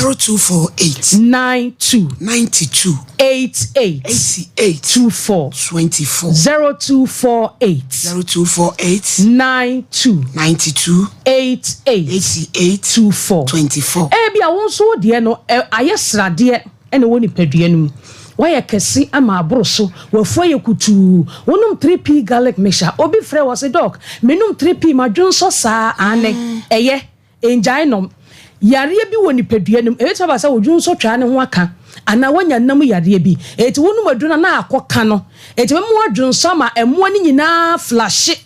0248. 92. 92. 88. 88. 24. 24. 0248. 0248. 92. 92. 88. 88. 24. 24. Ebi a wo nso wo deɛ no ayɛ sradeɛ ɛna ɛwɔ nipadua no mu. Woayɛ kɛse ama aboro so, w'afu ayɛ kutuu. Wonom 3P garlic mixture. Obi frɛ wɔ se, "Doc, menom 3P, madwonsɔ saa." Aane, ɛyɛ. Ɛngyae nom. Yareɛ bi wɔ nipadua no mu. Ɛbɛtumi aba sɛ wo dwonsɔ twaa ne ho aka anaa woanya nna mu yareɛ bi. Enti wonom aduro no a na akɔka no. Enti ɛbɛma woadwonsɔ ama mmoa no nyinaa flashe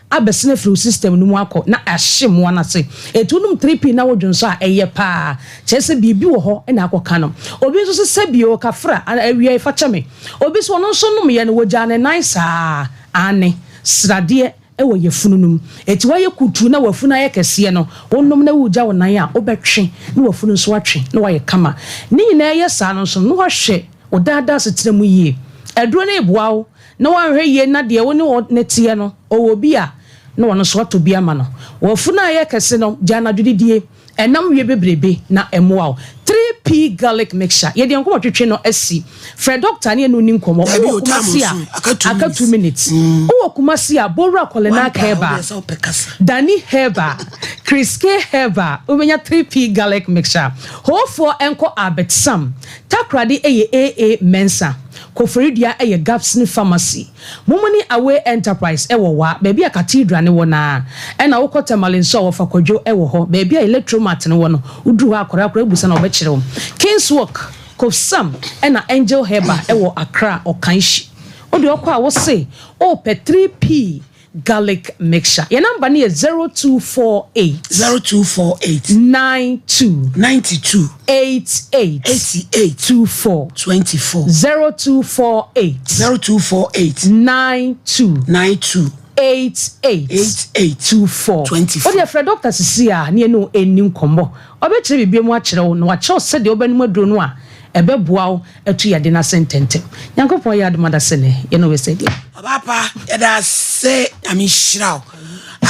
abɛsen afiri wo system no mu akɔ na ahye mmoa no ase. Enti wonom 3P na wodwonsɔ a, ɛyɛ paa. Kyerɛ sɛ biribi wɔ hɔ na akɔka no. Obi nso se sɛbi o, kafra, awia yi fa kyɛ me. Obi se ɔno nso nomyɛ no, wɔgyaa ne nan saa. Aane, sradeɛ wɔ yafunu no mu. Enti woayɛ kutuu na w'afunu ayɛ kɛseɛ no, wonom na wogya wo nan a, wobɛtwe na w'afunu nso atwe na woayɛ kama. Ne nyinaa yɛ saa no nso no, na woahwɛ wo daa daa asetena mu yie. Aduro no reboa wo na woanhwɛ yie na deɛ wo ne no teɛ no, ɔwɔ bi a, na ɔno nso atɔ bi ama no. W'afunu a ɛyɛ kɛse no, gya anadwo didie. Ɛnam wie bebrebe na ɛmmoa wo. 3P garlic mixture, yɛde yɛn nkɔmmɔ twetwe no asi. Frɛ dɔkta ne yɛne wo nni nkɔmmɔ. Dabi Wowɔ o, time Kumasi a, nso, aka two aka 2 minutes. minutes. Wowɔ Kumasi a, Bowura Kɔlenak One pa, Herbal, wode sɛ wopɛ kasa. Dani Herbal, Chris K Herbal, wobɛnya 3P garlic mixture. Hoofoɔ nkɔ Albert Sam. Takoradi yɛ AA Mensah. Koforidua yɛ Gabson Pharmacy. Mumuni Away Enterprise wɔ Wa, baabi a Cathedral no wɔ no ara. Ɛna wokɔ Tamale nso a, Wɔfa Kwadwo wɔ hɔ, baabi a Electromat no wɔ no. Woduru hɔ a, akwadaa koraa bisa no a, ɔbɛkyerɛ wo. Kingswalk, Kofsam ɛna Angel Herbal wɔ Accra, Ɔkanhyi. Wode ɔkɔ a, wose wopɛ 3P garlic mixture. Yɛn number no yɛ 0248. 0248. 92. 92. 88. 88. 24. 24. 0248. 0248. 92. 92. 88. 88. 24. 24. Wode afrɛ dɔkta sisi a ne yɛne wo ɛnni nkɔmmɔ. Ɔbɛkyerɛ biribi mu akyerɛ wo na wakyerɛ wo sɛdeɛ wobɛnom aduro no a ɛbɛboa wo atu yade no ase ntɛmntɛm. Nyankopɔn yɛ adom adase ne yɛne wo bɛsɛ deɛ. Ɔbaapa, yɛda ase, Nyame nhyira wo.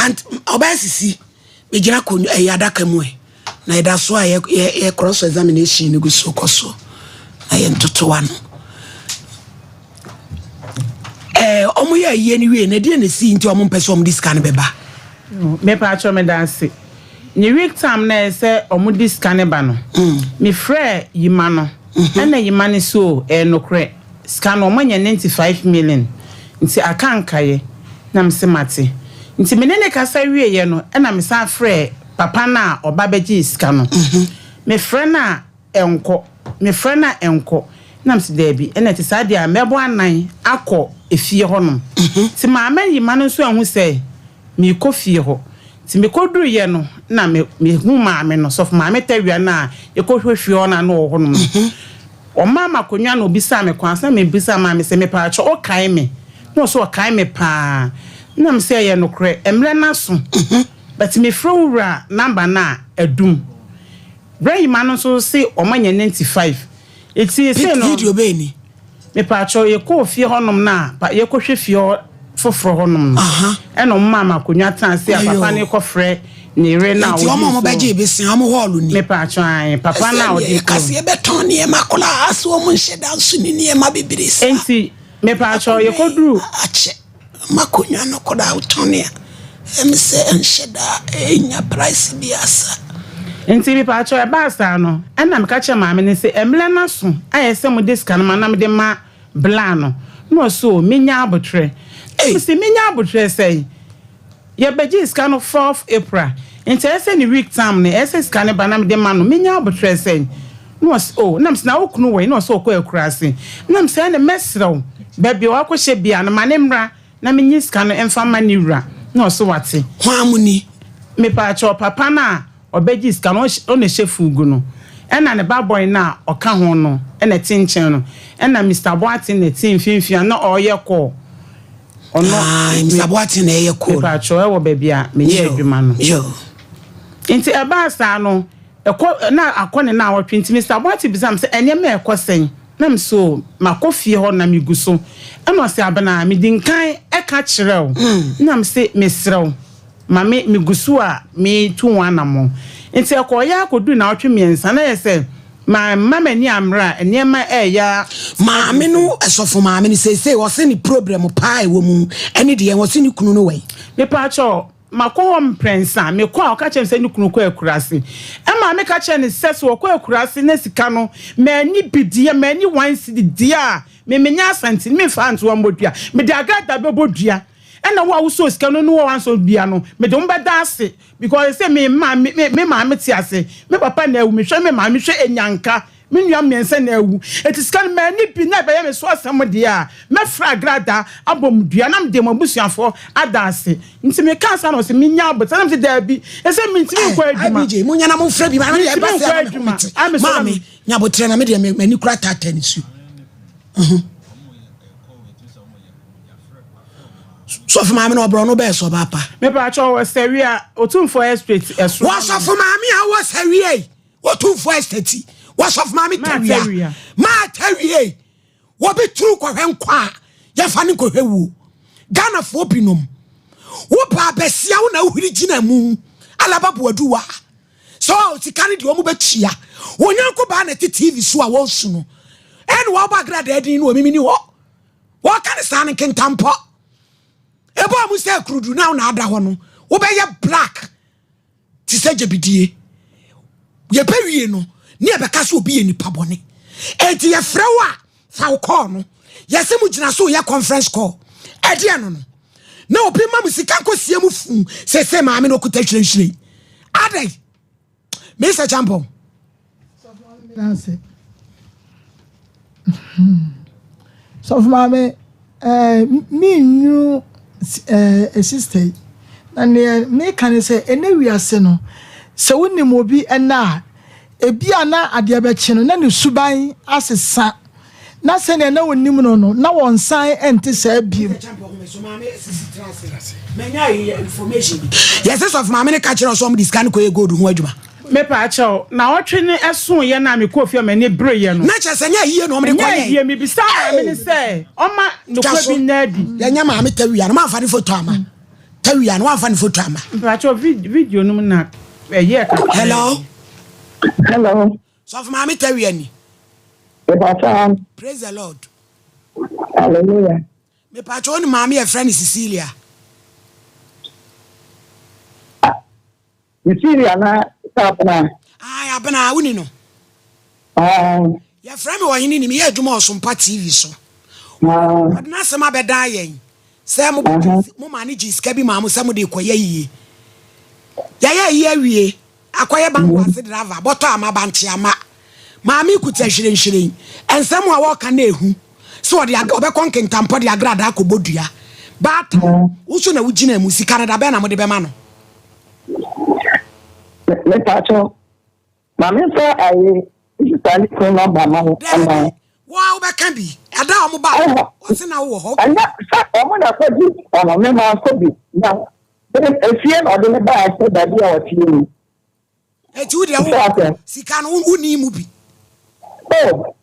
Ant ɔbaa sisi, megyina akonnwa ɛyɛ adaka mu ɛ. Na yɛda so a yɛ yɛ yɛ cross examination no gu so kɔ so. Na yɛn ntotoa no. Ɛɛ ɔmo yɛ ayie no wie na ɛdeɛ na esi nti ɔmo mpɛ sɛ ɔmo de sika no bɛba? Mepatwɔ, meda ase. Ne week time na ɛyɛ sɛ ɔmo de sika ne ba no, me frɛ yima no, ɛna yima no so o, ɛyɛ nokorɛ, sika no ɔmo anya 95 million nti aka nkaeɛ. Na me se mate. Nti me ne ne kasa wieɛ no, ɛna me san frɛ papa no a ɔba bɛgye sika no. Me frɛ no a ɛnkɔ, me frɛ no a ɛnkɔ. Na me se daabi, ɛna ɛte saa deɛ a, mɛbɔ anan akɔ efie hɔnom. Nti maame yima no nso ahu sɛ meekɔ fie hɔ. Nti mekɔduruyɛ no, na me mehu maame no, sɔfo maame Tawia no a yɛkɔhwɛ fie hɔ no a na ɔwɔ hɔnom no. Ɔmaa me akonnwa na obisaa me kwan sɛ mebisa maame sɛ, "Mepaakyɛ, ɔkae me?" Na ɔsɛ ɔkae me paa. Na me sɛ ɛyɛ nokorɛ, mmerɛ no aso. But mefrɛ wo wura number no a, adum. Berɛ yima no nso se ɔma nya 95. Eti sei no. Video bɛyɛ ni? Mepaakyɛ, yɛkɔɔ fie hɔnom no a yɛkɔhwɛ fie hɔ foforɔ hɔnom no. Ɛna ɔmo maa me akonnwa tena ase a papa no kɔfrɛ ne yere no a Nti ɔmo a ɔmo ɔdi bɛgye so. ebesia ɔmo hɔɔlo ni? Mepaakyɛ, ae, papa no a ɔdi Kasi kurom. yɛbɛtɔn nneɛma koraa so ɔmo nhyɛ da nso ne nneɛma bebree saa. Enti mepaakyɛ, yɛkɔduru Akyɛ ma akonnwa no koraa wotɔn a, ɛmi sɛ nhyɛ da ɛnya price bi asa. Nti mepaakyɛ, ɛbaa saa no, ɛna meka kyerɛ maame no sɛ mmerɛ no aso ayɛ sɛ mode sika no ma na mede ma bla no. Na ɔso o, menya abotrɛ. Ei. Sɛ menya abotrɛ sɛn? Yɛbɛgye sika no 4th April, nti ɛyɛ sɛ ne week time no ɛyɛ sɛ sika no ba na mede ma no. Menya abotrɛ sɛn? Na ɔsɛ o, nam sɛ na wo kunu wɔ yi? Na ɔsɛ ɔkɔ akura ase. Nam sɛ ɛne mɛsrɛ wo, baabi a wakɔhyɛ bia no, ma ne mmra na menye sika no mfa ma ne wura. Na ɔsɛ wate. Hwan mu ni? Mepaakyɛw, papa no a ɔbɛgye sika no, ɔna ɛhyɛ fuugu no, ɛna ne ba bɔn no a ɔka ho no ɛna ɛte nkyɛn no, ɛna Mr Boateng na ɛte mfimfini a na ɔreyɛ kɔɔ ɔno. Ah, Mr Boateng na ɛyɛ cool. Mepaakyɛw, ɛwɔ baabi a meyɛ adwuma no. Yo. Nti ɛbaa saa no, ɛkɔ na akɔ ne na awɔtwe. Nti Mr Boateng bisa me sɛ ɛnneɛma ɛkɔ sɛn, na me so makɔ fie hɔ na megu so. Ɛna ɔsɛ, "Abena, medi nkan ɛka kyerɛ wo." Na me se mesrɛ wo, maame, megu so a metu ho anammɔ. Nti ɛkɔɔyɛ akɔdu na awɔtwe 3 na yɛ sɛ Mamma m'ani ammere a, nneɛma reyɛ a. Maame no, sɔfo maame no, seesei ɔse ne problem paa a ɛwɔ mu ɛne deɛn? Ɔse ne kunu no wɛn? Mepaakyɛw, makɔ hɔ mprɛnsa, mekɔ a ɔka kyerɛ me sɛ ne kunu kɔ akuraase. Ɛma meka kyerɛɛ no sɛ sɛ ɔkɔ akuraase na sika no manni bi deɛ, manni one cedi deɛ a, me menyɛ Asanteni, memfa ntoa mmɔ dua. Mede agradaa bɛbɔ dua. Ɛna wo a wosɔɔ sika no ne wo a wansɔ dua no, mede wo bɛda ase. Because sɛ me ma me me maame te ase, me papa na awu, mehwɛ me maame, mehwɛ Enyanka, me nua mmiɛnsa na awu. Eti sika no manni bi na ɛbɛyɛ me so asɛm deɛ a, mɛfrɛ Agrada abɔ mo dua na mede mo abusuafoɔ ada ase. Nti mekaa saa na ɔse menya aboterɛ na mese daabi, ɛsɛ mentumi nkɔ adwuma. IBJ, munya na momfrɛ bi ma me deɛ Mentumi ɛba nkɔ sɛ na me ho adwuma. mete. A mesɔre a Maame, me. nya aboterɛ na me deɛ m'ani kura taataa nisuo. Sɔfo maame no ɔbrɔ no bɛɛ sɔ ba pa. Mepatwa wɔ sɛwia otumfoɔ estate ɛso. Wɔ sɔfo maame a wɔ sɛwia yi otumfoɔ estate wɔ sɔfo maame tawia maa tawia yi wɔbi turu kɔhwɛ nkwa a yɛfa ne nkɔhwɛ wuo Ghanafoɔ binom wo baa bɛsia wo na wohwiri gyina mu alaba buaduwa sɛ oh, sika no deɛ wɔn bɛtua wɔn nyanko baa na ɛte TV so a wɔresu no ɛna wɔabɔ agradaa din no wɔmimi ni hɔ Wɔka no saa no nkintampɔ. Ɛbɔɔ mu sɛ akurudu na na ada hɔ no, wobɛyɛ black te sɛ gyabidie. Yɛbɛwie no, ne yɛbɛka sɛ obi yɛ nipa bɔne. Enti yɛfrɛ wo a, fa wo kɔɔ no. Yɛsɛ mo gyina so yɛ conference call. Ɛdeɛ no no. Na obi ma mo sika nkɔsie mu fuu sese maame no okuta hwirenhwiren. Adɛn? Mr. Champon. Sɔfo maame, eh, me nnu eh, sister yi. Na neɛ meka ne sɛ, ɛnɛ wiase no, sɛ wonim obi ɛnɛ a, ebi a na adeɛ bɛkye no, na ne suban asesa. Na sɛnea na onim no no, na wɔnsan nte saa bio. Yɛse sɔfo maame no ka kyerɛ ɔsɛ ɔmo de sika no kɔyɛ gold ho adwuma. Mepaakyɛw, naawɔtwe no ɛsoo yɛ no a mekɔɔ fie a m'ani bere yɛ no. Na kyerɛ sɛ nyɛ ayie na ɔmo de kɔyɛɛ. Ɛnyɛ ayie, mebisaa maame no sɛ ɔma nokorɛ bi nna adi. Yɛnyɛ maame tawia no, moamfa ne foto amma. Tawia no, woamfa ne foto amma. Mepaakyɛw, video no mu na ɛyɛɛ kakraa bi. Hello. Hello. Sɔfo maame tawia ni. Mepaakyɛw. Praise the Lord. Hallelujah. Mepaakyɛw wo ne maame yɛ frɛ no Cecilia. Ah, Cecilia na sɛ abena. Ah, abena wo ni no. Ah. Yɛfrɛ me ɔhene ni meyɛ adwuma ɔsompa TV so. Ah. Ɔde n'asɛm abɛdan yɛn sɛ mo mo maa ne gye sika bi maa mo sɛ mo de kɔyɛ yie. Yɛyɛ yie awie. Akɔyɛ banku ase driver, bɔtɔ ama, bankye ama. Maame kuta hwirenhwiren. Nsɛm a wɔka no ehu. Sɛ ɔde ag ɔbɛkɔ nkintampɔ de agradaa akɔbɔ dua. Baatan, wo nso na wogyina mu. Sika no, da bɛn na mode bɛma no? Me mepaakyɛw, ma memfa ayi me sista ne kunu nɔmba ma wo Daabi, anaa? wo ara wobɛka bi. Ɛda a wɔbaa hɔ Ɛhɔ, no, ɔse na wowɔ hɔ. ɛnyɛ sɛ wɔn na ɛkɔgye sika no, me mankɔ bi. Na Efie na ɔde me baeɛ sɛ baabi a ɔteɛ ni. Eti wo deɛ wo sika no wo ni mu bi. Oh,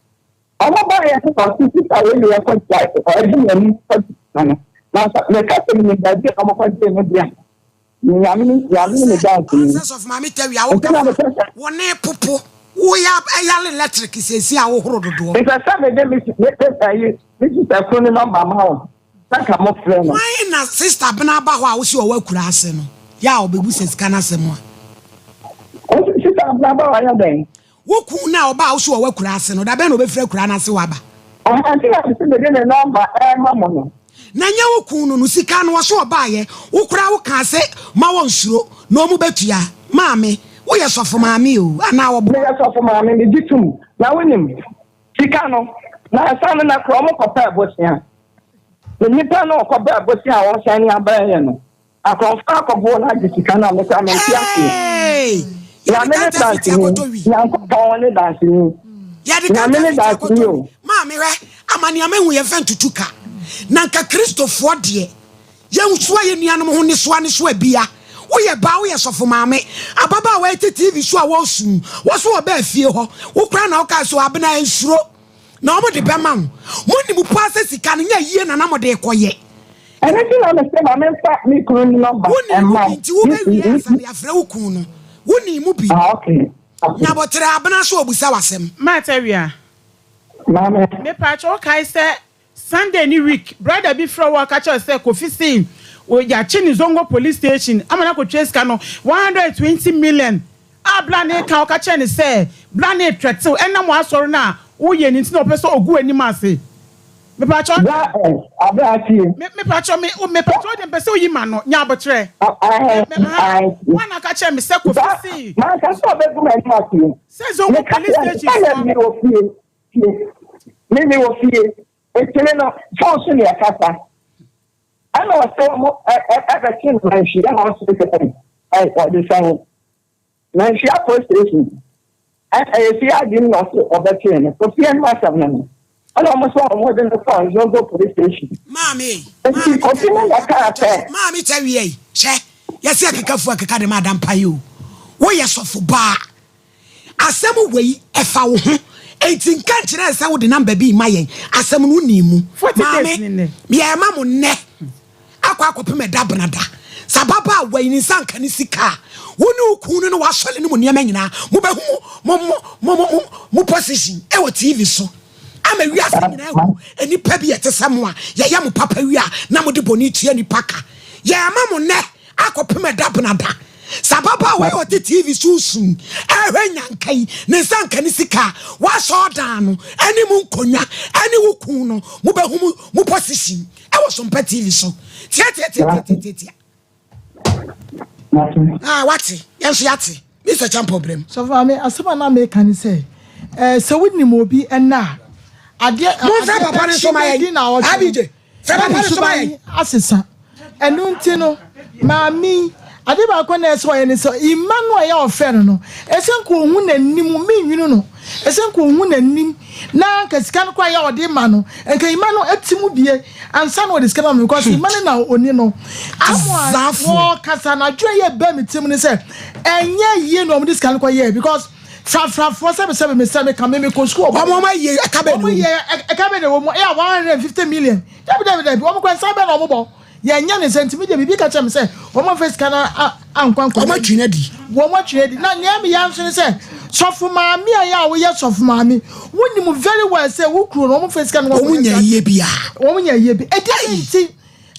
ɔmo baeɛ sɛ ɔse sika wei na yɛkɔ gye ɔde n'ani kɔ gye sika no. Na sɛ meka sɛ menim baabi a ɔmo kɔ gyee no deɛ a, Nyame ne Nyame ne me danseni. Ansɛ sɔfo maame tawia wo Nti na kasa mepɛ sɛ. wo ne popo wo ya yale electric sɛsi a wo horo dodoɔ. Mepɛ sɛ mede me me me me sista kunu ne nɔmba ma wo. Na nka mo frɛ no. Hwan na sister bena aba hɔ a wose ɔwɔ akura ase no yɛ a ɔbɛbu sɛ sika no asɛm a. Ɔse sister abena aba hɔ ayɛ dɛn. Wo kun no a ɔba a wose ɔwɔ akura ase no da bɛn na ɔbɛfiri akura no ase waba. Ɔha nti na mese mede ne number ɛɛma mo no. Na nyɛ wo kun no no sika no ɔse ɔbaayɛ wo koraa wo kaa sɛ ma wɔnsuro na ɔmo bɛtua maame woyɛ sɔfo maame oo anaa ɔboa. Meyɛ sɔfo maame megye tom na wonim sika no na ansa no na koraa ɔmo kɔpɛɛ bosea. Na nipa no ɔkɔbɛɛ bosea a ɔsan ne abrɛ yɛ no, akorɔmfoɔ akɔboɔ no agye sika no a me koraa mente aseɛ. Hey! Yɛde Nyame ne counterfeit danseni, akɔtɔ wi. Nyankopɔn ne danseni, Yɛde Nyame ne counterfeit danseni akɔtɔ wi. o. Maame hwɛ, amaneama ehu yɛmfa ntutu ka. Na nka Kristofoɔ deɛ, yɛnsoa yɛn nuanom ho nnesoa nnesoa bia. Woyɛ baa, woyɛ sɔfo maame. Ababaawa yi te TV so a wɔresu, wɔ so ɔbaa fie hɔ. Wo koraa na wokaa sɛ, Abena nsuro. Na wɔn de bɛma wo. Mo nim paa sɛ sika no nyɛ ayie na na mo de rekɔyɛ. Ɛno nti na mese ma memfa me kunu no nɔmba Wo nim mu mma bi wo. nti wo bɛ wie ansa de afrɛ wo kunu no. Wo nim mu bi. Ah okay. Nyabotere abena so obusa wasɛm. Martha Wia. Maame. Mepatwa wo kae sɛ Sunday ne week brother bi frɛ wo a ɔka kyerɛ wo sɛ Kofi se yakye ne Zongo police station ama no akɔtua sika no 120 million a bla no reka ɔka kyerɛ no sɛ bla no retrɛtew ɛnam w'asɔre no a woyɛ no nti na ɔpɛ sɛ ɔgu w'anim ase. Mepatwa Bra ɛ abra tie. Me mepatwa me mepatwa wo deɛ mpɛ sɛ oyi ma no nya abotrɛ. Ae Me me ha ae. Woa na aka kyerɛ me sɛ Kofi Bra se manka sɛ ɔbɛgu m'anim ase o. sɛ Zongo Meka police kyerɛ no station sɛ na foɔ. mewɔ fie fie. Me mewɔ fie. Nti me no phone so ne yɛkasa. Ɛna ɔsɛ ɔmo ɛ ɛ ɛbɛkye no manhyia hospital ɛ ɛ ɔde sɛn manhyia police station. Ɛyɛ fie adi no na ɔse ɔbɛkyee no. Ofie no asɛm no no. Ɛna ɔmo sɛ ɔmo de no kɔɔ Nzongo police station. Maame ei, Nti maame Kofi no Tawia, na ɔkaa sɛ. Maame Tawia ei, hwɛ, yɛse akeka fu akeka de ma ada mpaeɛ o. Woyɛ sɔfo baa. Asɛm wei, ɛfa wo ho. Enti nka nkyerɛ yɛn sɛ wode number bi rema yɛn. Asɛm no wonii mu. 40 days Maame, ne nnɛ. yɛrema mo nnɛ akɔ akɔpem ɛda benada. Sɛ ababaawa yi ne nsa anka ne sika a, wo ne wo kunu no ne w'asɔre no mu nneɛma nyinaa, mobɛhu mo, mo, mo, mo, mo, mo position wɔ TV so ama wiase nyinaa ahu nnipa bi a ɛte sɛ mo a yɛyɛ mo papa wie a na mode bɔne tua nnipa ka. Yɛrema mo nnɛ akɔpem ɛda benada. Sɛ ababaawa yi a ɔte TV so resu yi rehwɛ nyanka yi ne nsa anka ne sika a, w'asɔredan no ne mo nkonnwa ne wo kunu no, mobɛhu mo, mo position wɔ Sompa TV so. Tiatiatiatiatiatia. Ah, wate. Yɛn nso yɛate. Mr. Champon brem. Sɔfo Maame, asɛm a na meka ne sɛ, eh, sɛ wonim obi ɛnnɛ a, adeɛ Momfrɛ adeɛ papa no bɛkye nso ma bɛdi yɛn. naawɔtwe no, Abj, frɛ na papa ne no nso ma suban yɛn. asesa. Ɛno nti no, maame yi, ade baako a na ɛsɛ sɛ ɔyɛ ne sɛ, mma no a ɛyɛ a ɔfrɛ no no, ɛsɛ nka ɔhu n'anim, menwene no, ɛsɛ nka ɔhu n'anim, na anka sika no koraa yɛ a ɔde ma no, nka mma no ti mu bie ansa na ɔde sika no ama no, because mma no na ɔni no. Tam a Azafoɔ. wɔkasa no, adwene a ɛyɛ baa me tirim ne sɛ, ɛnyɛ yie na wɔde sika no kɔyɛɛ, because frafrafoɔ sɛbesɛbe me sɛ meka me mekɔ sukuu Wɔn wɔn ayie ɛka bɛn na wɔn ɛwɔ mu? yɛ ɛka bɛn na ɛwɔ mu? Ɛyɛ 150 million. Dabi dabi dabi, wɔn kora nsa bɛn na wɔn bɔ? Yɛnyɛ ne sɛ nti me deɛ biribi ka kyerɛ me sɛ wɔn amfa sika no ankɔ ankɔ. Wɔn atwi no adi. Wɔn atwi no adi. Na nea meya nso ne sɛ sɔfo maame a yɛ a woyɛ sɔfo maame, wonim very well sɛ wo kuro no wɔn mfa sika no nkɔ Wɔn nya yie bia. Wɔn nya yie bi. Ɛdi nti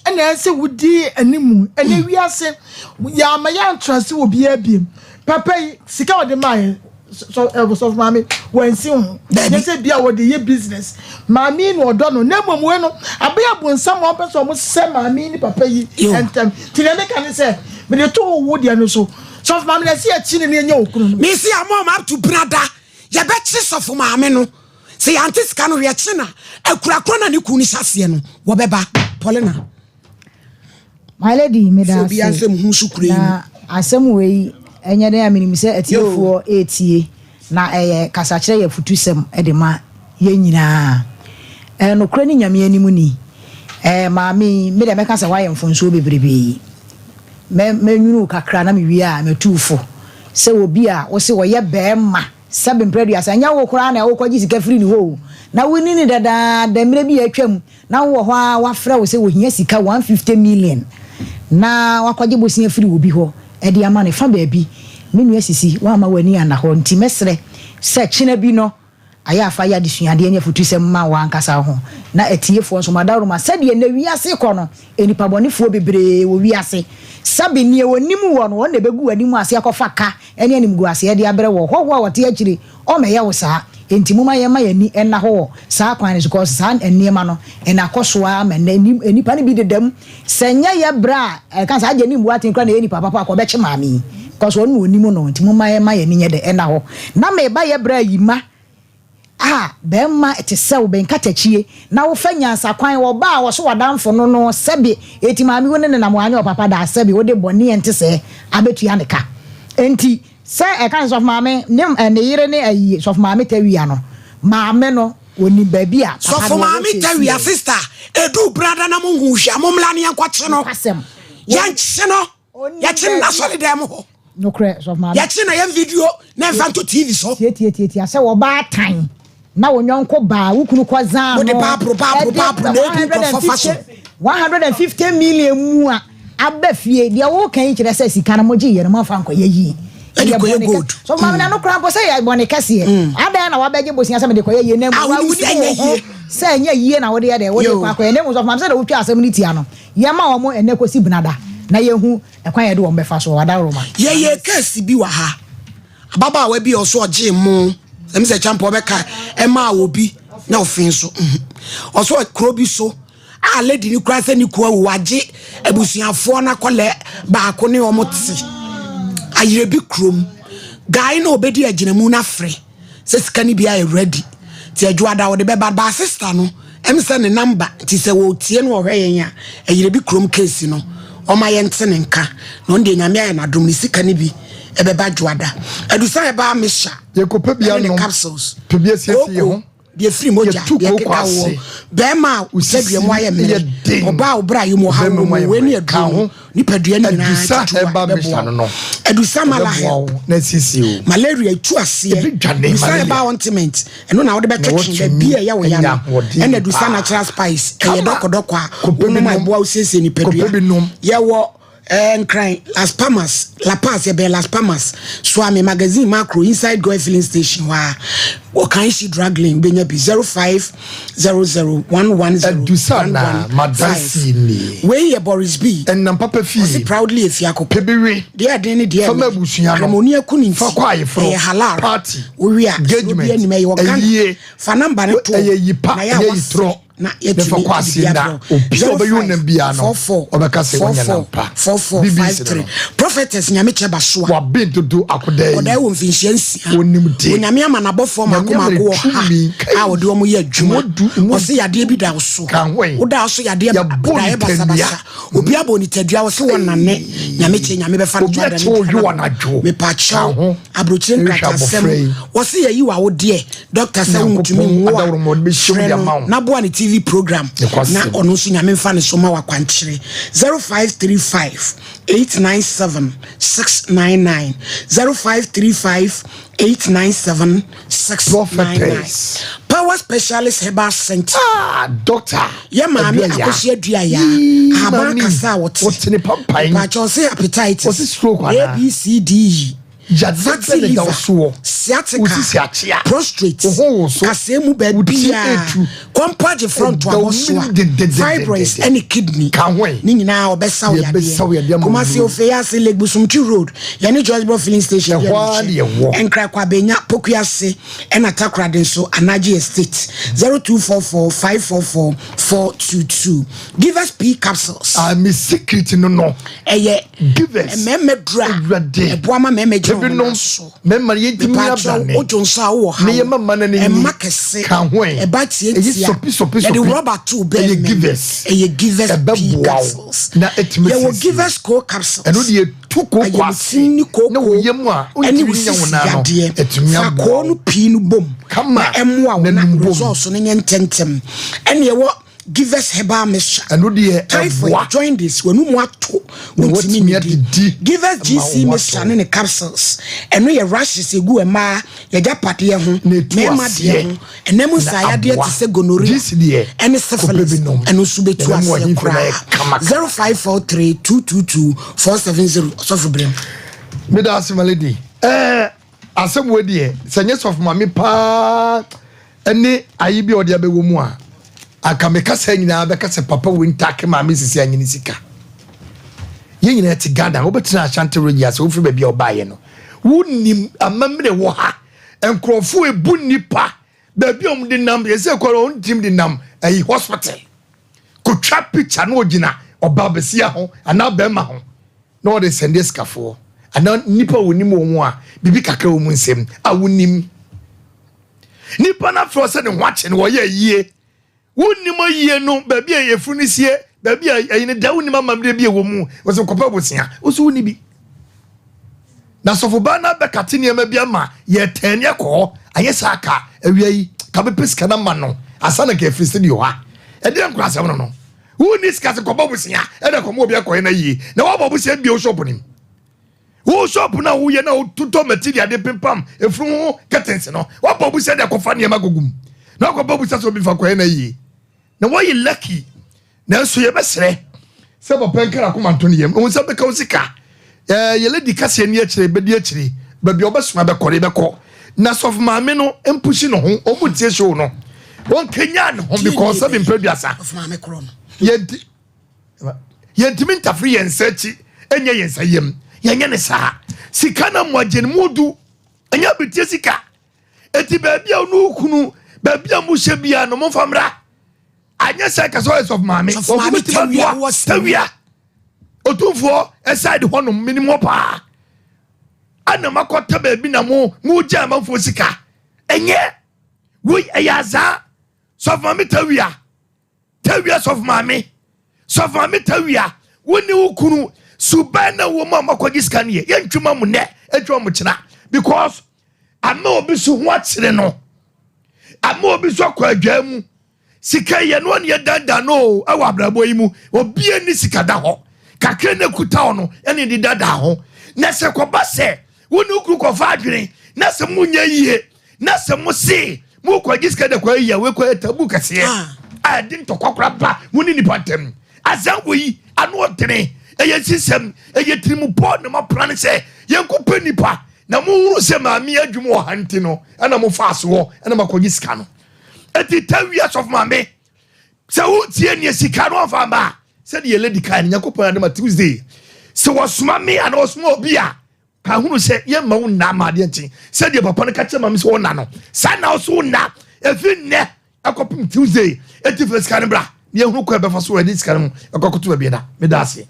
ɛna ɛsɛ wodi animu. Ɛnɛ wiase yɛama yɛantrase wɔ biara biem. Papa yi sika a ɔde maa yɛ sɔ ɛ sɔfo maame wansi ho. Dabi. Nyɛ sɛ bia wɔde yɛ business. Maame yi na ɔdɔ no. Na mmom wei no abɛyɛ abonsam a ɔmpɛ sɛ ɔmo sɛ maame yi ne papa yi Yo. ntɛm. Nti nea meka ne sɛ mede to wo wo deɛ no so. Sɔfo maame na ɛsɛ yɛkyi ne ne yɛnya okunu no. Mesi ama ɔmo up to brada. Yɛbɛkye sɔfo maame no. Sɛ yɛante sika no yɛkye na akura korɔ na ne kunu no hyɛ aseɛ no wɔbɛba. Paulina. My lady, meda Sɛ obiara ase. mfɛ mo ho nso kuro yi mu. Na asɛm wei ɛnyɛ dɛn a menim sɛ atiefoɔ ɛretie na ɛyɛ kasakyerɛ yɛ afutusɛm de ma yɛn nyinaa. Ɛɛ nokorɛ ne Nyame anim ni. Ɛɛ maame yi, me deɛ mɛka sɛ woayɛ mfonsoɔ bebrebee. Mɛ mɛnwunu wo kakra na mewie a matu wo fo sɛ obi a wose ɔyɛ bɛɛma sɛbe mprɛ aduasa ɛnyɛ wo koraa na wokɔgye sika firi ne hɔ o na woni no dadaada mmerɛ bi a atwam Na wowɔ hɔ ara wɔafrɛ wo sɛ wɔhia sika 150 million na woakɔgye bosea afiri obi hɔ de ama no. Fa baabi, me nua Sisi, woamma w'ani anna hɔ nti mɛsrɛ sɛ kyena bi no ayɛ a fa yɛ adesuadeɛ ne afutusɛm ma w'ankasa wo ho na atiefoɔ nso madaworoma sɛdeɛ nnɛ wiase rekɔ no nnipa bɔnefoɔ bebree wɔ wiase sɛbe neɛ ɔnim woɔ no ɔno na ɛbɛgu w'anim ase akɔfa ka ne animguaseɛ de abrɛ wo ɔhɔhoɔ a ɔte akyire Ɔmmɛyɛ wo saa. Enti momma yɛmma yɛn ani nna hɔ wɔ saa kwan no so, cause saa nneɛma no na akɔ so ara ma nnɛ nnipa no bi deda mu. Sɛ nyɛ yɛ berɛ a ɛka sɛ agye ne mmu aten koraa na ɛyɛ nipa papa a, anka ɔbɛkye maame yi, cause ɔno na ɔnim no. Nti momma yɛmma yɛn ani nyɛ dɛ nna hɔ. Na meba yɛ berɛ a yima a bɛrima te sɛ wo bɛnkatakyie na wofa nyansa kwan, ɔbaa a ɔso w'adamfo no no sɛbe eti maame wo ne no nam wanyɛ ɔpapa da a sɛbe wode bɔne a ɛnte sɛɛ abɛtua ne ka. Enti Sɛ ɛka sɛ sɔfo maame ne ne yere ne ayi sɔfo maame tawia no, maame no onim baabi a papa Sɔfo no wɔ maame tawia seesei. sister edu brada na mo hu hwɛ a mo mmla ne yɛnkɔ kye no. Nokwasɛm. Yɛnkye no. Onim Yɛkye no baabi a. n'asɔre dan mu hɔ. Nokorɛ sɔfo maame. Yɛkye na yɛn video na yɛmfa nto TV so. Tiatiatiatia sɛ wɔbaatan na wo yɔnko baa wo kunu kɔ zaa Mode no baaboro baaboro ɛde baaboro na ebu nkurɔfoɔ fa so. 150 million mu a aba fie deɛ woka yi kyerɛ sɛ sika no mogye yɛ no moamfa nkɔyɛ yie. Ɛde Ɛyɛ kɔyɛ bɔne gold. kɛ sɔfo maame na no koraa mpo sɛ yɛ bɔne kɛseɛ. Adɛn na wabɛgye bosea sɛ mede kɔyɛ yie na Mm. A mmom wonim wonim sɛ wo ɛnyɛ ho yie. sɛ ɛnyɛ yie na wode yɛ dɛ wode Yo. kɔ akɔyɛ na mmom sɔfo maame sɛ de wotwa asɛm no tia no yɛma wɔn ɛnɛ kɔsi benada na yɛhu ɛkwan yɛde wɔn bɛfa so wadaworoma. Yɛyɛ kɛse bi wɔ ha. Ababaawa bi a ɔso ɔgyee mo ɛm sɛ kyampa ɔbɛka ɛmaa wɔ bi na ɔfe nso ɔso kuro bi so a lady ni kura sɛ ne kuo awu wagye abusuafoɔ no akɔlɛ baako ne ɔmo te ayerɛ bi kurom guy na ɔbɛdi agyinamu no afrɛ sɛ sika no bi ayɛ ready nti adwoada wɔde bɛba baa sister no ɛm sɛ ne number nti sɛ wɔtie no ɔhwɛ yɛn a ɛyerɛ bi kurom case no ɔma yɛnte ne nka na ɔno deɛ Nyame ayɛ n'adom ne sika no bi ɛbɛba dwoada adusa ɛbaa mesha Yɛkɔpɛ bi ɛne ne anom. capsules Pɛ bi asiesie yɛn ho. deɛ firi mogya Yɛtu deɛ kooko keka ase. wɔ bɛrima a sɛdeɛ mu ayɛ Osisi yɛ mmerɛ den. ɔbaa a ɔbrɛ a yɛ mu ɔha Bɛrima wɔ mu mu ayɛ wei ne mmerɛ. Ka aduro ho. nipadua no nyinaa Adusa tutu a herbal mixture ɛbɛboa no no. adusa Ɛbɛboa malahɛ wo na asiesie wo. malaria etu aseɛ Ebi dwane adusa malaria. herbal ointment ɛno na wode Na bɛtwetwe watumi baabi a ɛyɛ wo ya anya no ahoɔden ɛna adusa paa. natural spice ɛyɛ Kama. dɔkɔdɔkɔ a Kɔpɛ bi wonom a nom. ɛboa wo siesie nipadua Kɔpɛ bi nom. yɛwɔ Nkran Las Palmas, La Paz, yɛbɛn Las Palmas, Suame Magazine Macro, inside Goil filling station hɔ a, Ɔkanhyi Drug Lane, wobɛnya bi 0500 110 Adusa na 115. madansi nie. Wei yɛ Boris B. Ɛnam papa fie. Ɔse proudly efi akoko. Pɛ bi we. Deɛ ɛden ne deɛ Fama ɛmɛ. abusua no. Kramoni aku ne nti. Fa kɔ ayeforo. Ɛyɛ halal. Party. Wowie a, suro bi Engagement. anim ɛyɛ organic. Ayie. Fa number no to hɔ. Ɛyɛ yi pa, Na yɛ a ɛyɛ yi wɔasɛ. torɔ. na Na fa yɛtumi kɔ aseɛ na obi a ɔbɛyɛ wo nam biara no, ɔbɛka sɛ wanya nam pa. BBC no no. Prophetess Nyamekyɛ Basoa. Waben dodo akodaa yi. Ɔdaa wɔ mfinhyia nsia. Onim de. Onyame ama n'abɔfoɔ mako Nyame ama mako no wɔ ha tumi. Kai. a ɔde wɔn yɛ adwuma. Emu du, emu Ɔse yadeɛ bi da wo so. Ka ho ɛ. Woda so yadeɛ Yɛabɔ daeɛ ne basabasa. tadua. Obi abɔ ne tadua ɔse wɔnane. Nyame kyɛ Nyame bɛfa no Obi to ada akye ne wo tadua. yo anadwo. Mepakyɛw. Ka ho. Aburokyire Ɛhwɛ nkratasɛm. abɔfra yi. Wɔse yɛyi w'awodeɛ. Doctor sɛ wontumi Nyankopɔn nwo a adaworo ma ɔde bɛhyɛ mu frɛ de ama no wo. na boa ne TV program Nokwasɛm. na ɔno nso Nyame mfa ne so ma wakwankyere 0535 897 699 0535 897 699 Prophetess. Power Specialist Herbal Center. Ah, doctor. Yɛ maame Aduaya. Akosua Aduaya. Yee, Ahaban maame. kasa a wɔte. Wɔte ne pampan. Mpakyɛ ɔse hepatitis. Ɔse stroke anaa? A B C D E. Yadeɛ Fatty bɛn na ɛda wo liver, soɔ? sciatica, Wo sisi akyea. prostate, Wo ho woso. kasɛɛ mu Wo ti baabiara, etu. kɔmpagye front Ɛda wo abɔsoa, menim dendendenden. fibroids ɛne kidney. Ka ho ɛ. Ne nyinaa ɔbɛsa wo Yɛbɛsa wo yadeɛ yadeɛ. ama wo Kumasi nnuru. Ofeyi Lake Bosomtwi Road, yɛne Joyce filling station Ɛhɔ ara yɛ na yɛwɔ. Nkran Kwabenya, Pokuase ɛna Takoradi nso Anagye Estate 0244 544 422. Givers P capsules. Ah, me secret no no. Ɛyɛ Givers. mmarima duru a Awurade. ɛboa ma mmarima gyina wɔn Ebinom, nan so. mmarima yɛntumi Mepaakyɛw, abrane. wodwo nso a wowɔ haw. Ne yɛma mma no n'ani. Ɛma kɛse. Ka ho ɛ. Ɛba Ɛyɛ tiatia. sɔpi, sɔpi, Yɛde sɔpi. rɔba to bɛn Ɛyɛ mu. Givers. Ɛyɛ Givers P Ɛbɛboa wo capsules. na ɛtumi Yɛwɔ siesie. Givers Co capsules. Ɛno deɛ tu kooko Ayɛ ase. ne ti ne kooko Na wo yam a, ɛne wontumi wo nya wo sisi nan no, yadeɛ. ɛtumi Fa aboa koo wo. no pii no bom. Kama. Na ɛmmoa wo Na na num bom. results no nyɛ ntɛmntɛm. Ɛne ɛwɔ Givers Herbal Mixture. Ɛno deɛ Typhoid, ɛboa. jaundice, w'anum ato, Na wontumi watumi nnidi. adidi. Givers Ɛma GC wo ho Mixture atɔ. ne ne capsules. Ɛno yɛ rashes egu mmaa, yɛgyapadeɛ ho, Na etu mmarima aseɛ. deɛ ho, ɛnam Na nsaeyadeɛ aboa. te sɛ gonorrhea GC deɛ, ɛne kɔpɛ syphilis. bi nom. Ɛno nso bɛtu Na ɛbɛma aseɛ w'ahemfie no koraa. ayɛ kama kama. 0543 222 470 Ɔsɔfo Brem. Meda ase my lady. Ɛɛ asɛm wei deɛ sɛ nyɛ sɔfo maame paa ɛne ayi bi a ɔde abɛwɔ mu a anka me kasa nyinaa bɛka sɛ papa wei ntake maame sisi anyi ne sika. Yɛn nyinaa te Ghana wobɛtena Ashanti region ase wofiri baabi a ɔbaeɛ no wonim amammerɛ wɔ ha nkurɔfoɔ ebu nnipa baabi a wɔde nam yɛsɛ kɔ no wɔn team de nam ɛyi hospital kotwa picture na ogyina ɔbaa besia ho anaa bɛrima ho na ɔde sɛnde sikafoɔ anaa nipa a wɔnim wɔn a biribi kakra wɔ mu nsam a wonim nipa no afrɛ sɛ ne ho akye no wɔyɛ yie wonim ayie no baabi a yɛfunu no sie baabi a ɛyi no da wonim amammerɛ bi a ɛwɔ mu wɔsɛ kɔpɛ bosea wo so wonni bi na sɔfobaa no abɛkate nneɛma bi ama yɛtɛn ne akɔ hɔ ayɛ saa ka awia yi ka bɛpɛ sika no ma no asa na ka afiri studio ha ɛdeɛ nkora asɛm no no wonni sika sɛ kɔbɔ bosea ɛna kɔma obi akɔyɛ no yie na woabɔ bosea bio shop nim wo shop no a woyɛ na wototɔ material de pempam efunu ho curtains no woabɔ bosea de akɔfa nneɛma gugu mu na wakɔbɔ bosea sɛ obi fa kɔyɛ no yie na wɔyɛ lucky nanso yɛbɛsrɛ sɛ papa nkara akoma nto ne yam ohun sɛ bɛka wo sika ɛɛ yɛlɛ di kaseɛ ni akyire bɛdi akyire Baabi a ɔbɛsoma bɛkɔ no yɛbɛkɔ. Na sɔfo maame no mpushi ne ho, ɔmu tie show no. Ɔnkenya ne ho because sɛbi mpɛ duasa. Sɔfo maame korɔ no. Yɛnti yɛntumi ntafiri yɛn nsa akyi ɛnyɛ yɛn nsa yam. Yɛnyɛ ne saa. Sika na mo agye no mu du. Ɛnyɛ abetie sika. Eti baabi a ɔno kunu baabi a mo hyɛ bia no mo nfa mmra. Anyɛ sɛ kasa ɔyɛ sɔfo maame. Sɔfo maame tawia wɔ tawia. Otumfoɔ ɛside hɔnom menim hɔ paa. Ana makɔta baabi na mo mo gye amanfoɔ sika. Ɛnyɛ wei ɛyɛ azaa. Sɔfo maame tawia. Tawia sɔfo maame. Sɔfo maame tawia. Wo ne wo kunu suban na wɔ mu a makɔgye sika no yɛ. Yɛntwema mo nnɛ, ɛntwema mo kyena. Because ama obi so ho akyere no. Ama obi so akɔ adwaa mu. Sika yɛ no ne yɛdandan no o ɛwɔ abrabɔ yi mu. Obi ani sika da hɔ. Kakra na kuta wo no ɛne de dada ho. Na sɛ kɔba sɛ wo ne wo kunu kɔfa adwene na sɛ monyɛ yie na sɛ mo se mo kɔgye sika da kɔ ayi a wekɔ yɛ tabu kɛseɛ a ɛde ntɔkwa kora ba mo ne nipa ntam. Azan wɔ yi ano ɔdene ɛyɛ nsisɛm ɛyɛ tirimupɔ na mapra ne sɛ yɛnkɔpɛ nipa na mohunu sɛ maame adwuma wɔ ha nti no ɛna mofa asoɔ ɛna makɔgye sika no. Eti tawia sɔfo maame sɛ wotie neɛ sika no ɔmfa mba a sɛdeɛ lady kan no Nyankopɔn adom a Tuesday sɛ wɔsoma me anaa wɔsoma obi a ka hunu sɛ yɛmma wo nna ama adeɛ nkye sɛdeɛ papa no ka kyerɛ maame sɛ wɔnna no saa na wo so wo nna ɛfiri nnɛ ɛkɔpem Tuesday. Eti fa sika no bra na yɛhunu kwan bɛfa so ɛde sika no mu ɛkɔkoto baabi ɛda. Meda ase.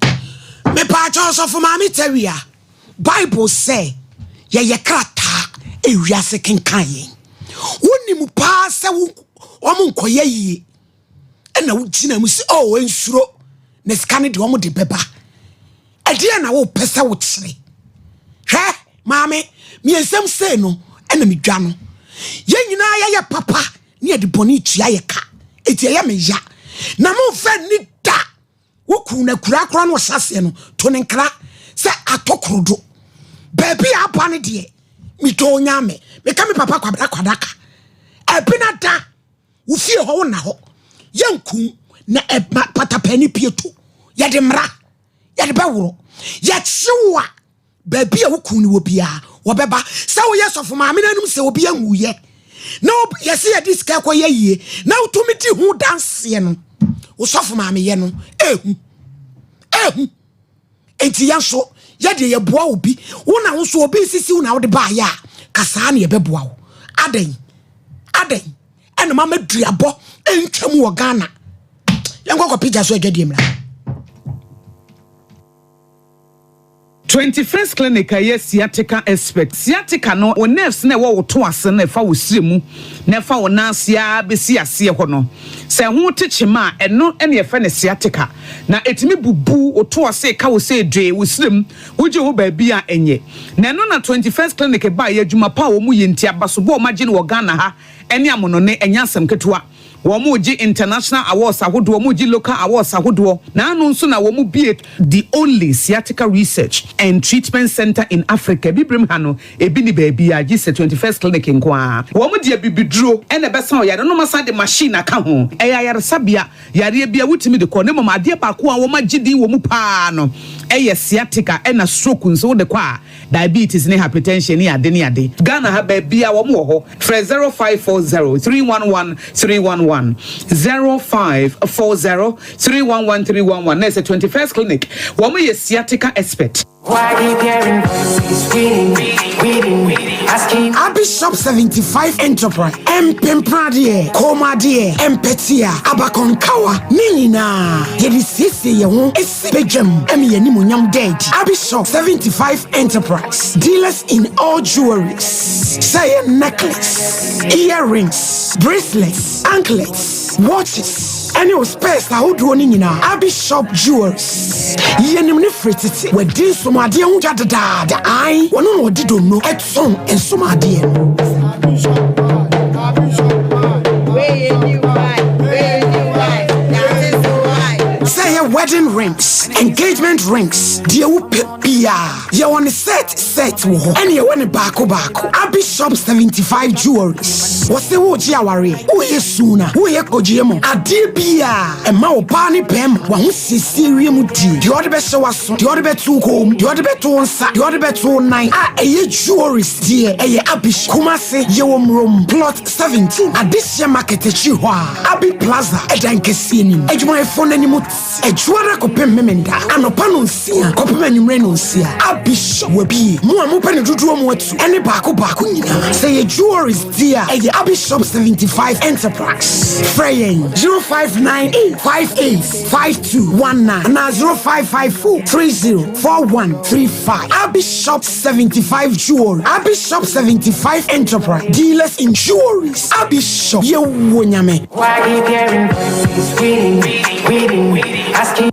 Mepaakyɛw sɔfo maame tawia Bible sɛ yɛyɛ krataa ewiase kenkan yɛn. Wonim paa sɛ wo wɔn nkɔyɛ yie ɛna wogyina mu sɛ oh nsuro na sika no deɛ wɔn de bɛba. Ɛdeɛ na wopɛ sɛ wokyerɛ. Hwɛ maame mmiɛnsɛm sei no ɛna medwa no. Yɛn nyinaa yɛyɛ papa ne yɛde bɔne tua yɛ ka. Eti ɛyɛ me ya. Na momfa nni da. Wo kunu no akura koraa na ɔhyɛ aseɛ no to ne nkra sɛ atɔ korodo. Baabi a aba no deɛ metɔ onyame. Meka me papa kwabra kwadaka. Ɛbena da wo fie hɔ wo na hɔ. Yɛnkum na ɛma patapani pie to. Yɛde mmara yɛde bɛworo. Yɛkye wo a baabi a wo kunu no wɔ biara wɔbɛba. Sɛ woyɛ sɔfo maame no anim sɛ obi anwuyɛ na yɛsɛ yɛde sika kɔyɛ yie na wotumi di ho danseɛ no wo sɔfo maame yɛ no ehu ehu. Enti yɛn nso yɛde yɛboa obi wo na wo nso obi sisi wo na wode baayɛ a kasaa na yɛbɛboa wo. Adɛn adɛn ɛna mama duabɔ ntwa mu wɔ Ghana. Yɛnkɔ kɔ pigya so adwadie mmra. 21st Clinic a ɛyɛ sciatica expert. Sciatica no, wo nerves na ɛwɔ wo to ase no ɛfa wo srɛ mu na ɛfa wo nan ase ara bɛsi aseɛ hɔ no. Sɛ ɛho te kyema a, ɛno na yɛfrɛ no sciatica. Na ɛtumi bubu wo to ase ka wo sɛ dwee wo srɛ mu, wogye wo baabi a ɛnyɛ. Na ɛno na 21st Clinic baeɛ, adwuma pa a wɔyɛ nti, abasobɔ a wɔagye no wɔ Ghana ha ne amonone, ɛnyɛ asɛm ketewa. Wɔregye international awards ahodoɔ, wɔregye local awards ahodoɔ. Na ano nso na wɔbue the only sciatica research and treatment centre in Africa. Abibirem ha no, ebi nni baabiara gye sɛ 21st Clinic nko ara. Wɔde abibiduro na ɛbɛsa ɔyare no na wɔasan de machine aka ho. Ɛyɛ ayaresabea, yareɛ biara wotumi de kɔ. Na mmom adeɛ baako a wɔagye din wɔ mu pa ara no yɛ sciatica ɛna stroke nso wode kɔ a, diabetes ne hypertension ne ade ne ade. Ghana ha baabiara wɔn wɔ hɔ. Frɛ 0540 311 311, 0540 311 311 na ɛsɛ 21st Clinic. Wɔn yɛ sciatica expert. Abishop 75 Enterprise, Mpempradeɛ, Kɔnmuadeɛ, Mpɛtea, Abakɔnkawa, ne nyinaa yɛde siesie yɛn ho si badwam ma yɛn animuonyam da adi. Abishop 75 Enterprise, dealers in all jewelries, sɛ ɛyɛ necklace, earrings, bracelets, anklets, watches, ɛne wo specs ahodoɔ no nyinaa. Abishop Jewelries, yɛnim ne firi tete, wadi nsomadeɛ ho dwa dedaada. Ae, wɔno na ɔde donno ɛtɔn nsomadeɛ no. Sɛ ɛyɛ wedding Wedding rings, engagement rings, deɛ wopɛ biara, yɛwɔ ne set set wɔ hɔ, ɛne yɛwɔ ne baako baako. Abi Shop 75 Jewelries. Wɔse wogye awareɛ, woyɛ suna, woyɛ kogyeɛ mu, adeɛ biara ɛma ɔbaa ne bɛrima wahosiesie wie mu die. Deɛ ɔde bɛhyɛ w'aso, deɛ ɔde bɛto wo kɔn mu, deɛ ɔde bɛto wo nsa, deɛ ɔde bɛto wo nan a ɛyɛ jewelries deɛ ɛyɛ Abi. Kumase yɛwɔ Murom plot 17 Adehyɛ market akyi hɔ a Abi Plaza ɛdan kɛseɛ nim. Adwumayɛfoɔ no anim Adwuada kɔpem Memenda anɔpa no 6 kɔpem anwummerɛ no 6. Abi Shop wabie mo a mopɛ ne dodoɔ mu atu ɛne baako baako nyinaa. Sɛ yɛ jewelries di a ɛyɛ Abi Shop 75 Enterprise. Frɛ yɛn 0598 58 5219 anaa 0554 30 4135. Abi Shop 75 Jewelry, Abi Shop 75 Enterprise, dealers in jewelries. Abi Shop, yɛwɔ Nyame. Why keep hearing voices reading, reading, asking?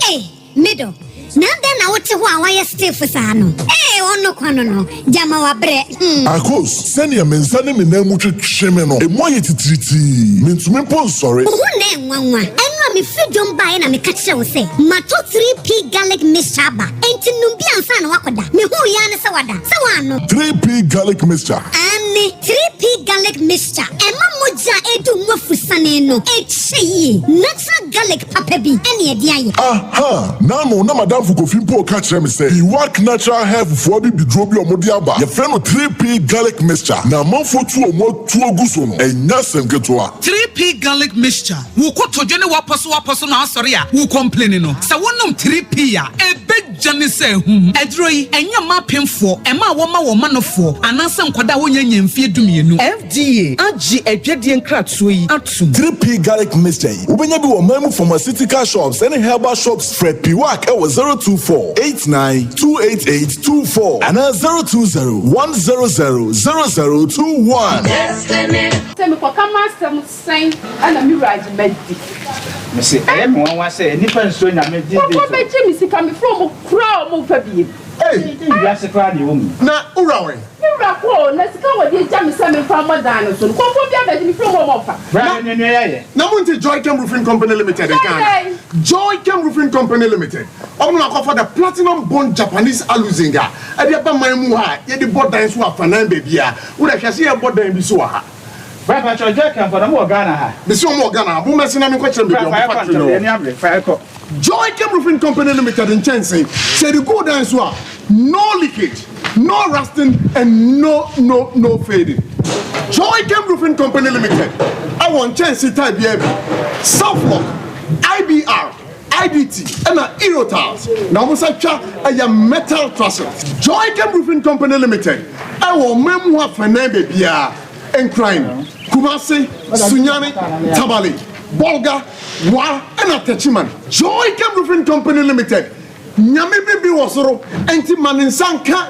Hey, middle. Na dɛn na wote hɔ a wayɛ stiff saa no? Ee, ɔno kwa no gyama wabrɛ. Akos, sɛnea me nsa ne me nan mu twetwe me no, emu ayɛ titiritii. Mentumi mpo nsɔre. Wo ho na ɛnwanwa. Ɛno a mefiri dwom baeɛ na meka kyerɛ wo sɛ mato 3P garlic mixture aba, enti nom bi ansa na woakɔda. Mehuu yɛa ne sɛ wada sɛ woano. 3P garlic mixture. Ane 3P garlic mixture ɛma mogya a ɛdu mu afusane no ɛkyɛ yie. Natural garlic papa bi ɛne ɛde ayɛ. Aha! Nano na madamfo Kofi mpo ka kyerɛ me sɛ Iwak Natural Health foɔ bi biduro bi a ɔmode aba. Yɛfrɛ no 3P garlic mixture na amanfoɔ tu ɔmo atu agu so no, ɛnyɛ asɛm ketewa. 3P garlic mixture, wo kotodwe ne wapɔ so wapɔ so na asɔre a wo complain no, sɛ wonom 3P a ɛbɛgya ne sɛ ahum. Aduro yi ɛnyɛ mma apemfoɔ, ɛma a wɔma wɔn manofoɔ anaasɛ nkwadaa a wɔnyɛ nya mfie 12. FDA agye adwadie nkratoɔ yi atom. 3P garlic mixture yi, wobɛnya bi wɔ man mu pharmaceutical shops ɛne herbal shops. Frɛ Piwak ɛwɔ 024 89 288 24 anaa 020 100 0021. Sɛ mekɔka m'asɛm sɛn ɛna me wura agye madi. Mese ɛyɛ me nwanwa sɛ nnipa nsuro Nyame these days Kɔkɔ o. bɛgye me sika, mefrɛ ɔmo koraa ɔmo mfa biem. Ei! Wiase koraa deɛ ɛwɔ mu. Na wowura wɛn? Me wura kɔ o, na sika a wɔde agya me sɛ memfa mmɔ dan no so no, kɔmfoɔ bi abɛgye, mefrɛ ɔmo a ɔmo mfa. Bra na nua nua yɛ. Na monte Joychem Roofing Company Limited nka ana? Joychem Roofing Company Limited, ɔmo na wakɔfa the Platinum Bond Japanese Aluzinc a ɛde aba man mu ha a yɛde bɔ dan so afanan baabiara. Wo deɛ hwɛ sɛ yɛbɔ dan bi so wɔ ha. Bra pakyɛw, Joychem fo no ɔmo wɔ Ghana ha? Mese ɔmo wɔ Ghana ha, mommɛse na menkɔkyerɛ mo Bra baabi a fa ɔmo yɛkɔ factory ntɛm, no wɔ. yɛni abere, fa yɛkɔ. Joychem Roofing Company Limited nkyɛnse, sɛ yɛde gu dan so a, no leakage, no rusting and no no no fading. Joychem Roofing Company Limited ɛwɔ nkyɛnse type biara bi, Southlock, IBR, IDT ɛna Eurotiles, na wɔn nsa twa ɛyɛ metal trusses. Joychem Roofing Company Limited ɛwɔ ɔman mu hɔ afɛnɛn baabiara, Nkran, Kumasi, Sunyani, Tamale, Bolga, Wa ɛna Techiman. Joychem Roofing Company Limited, Nyame bibi wɔ soro nti ma ne nsa nka.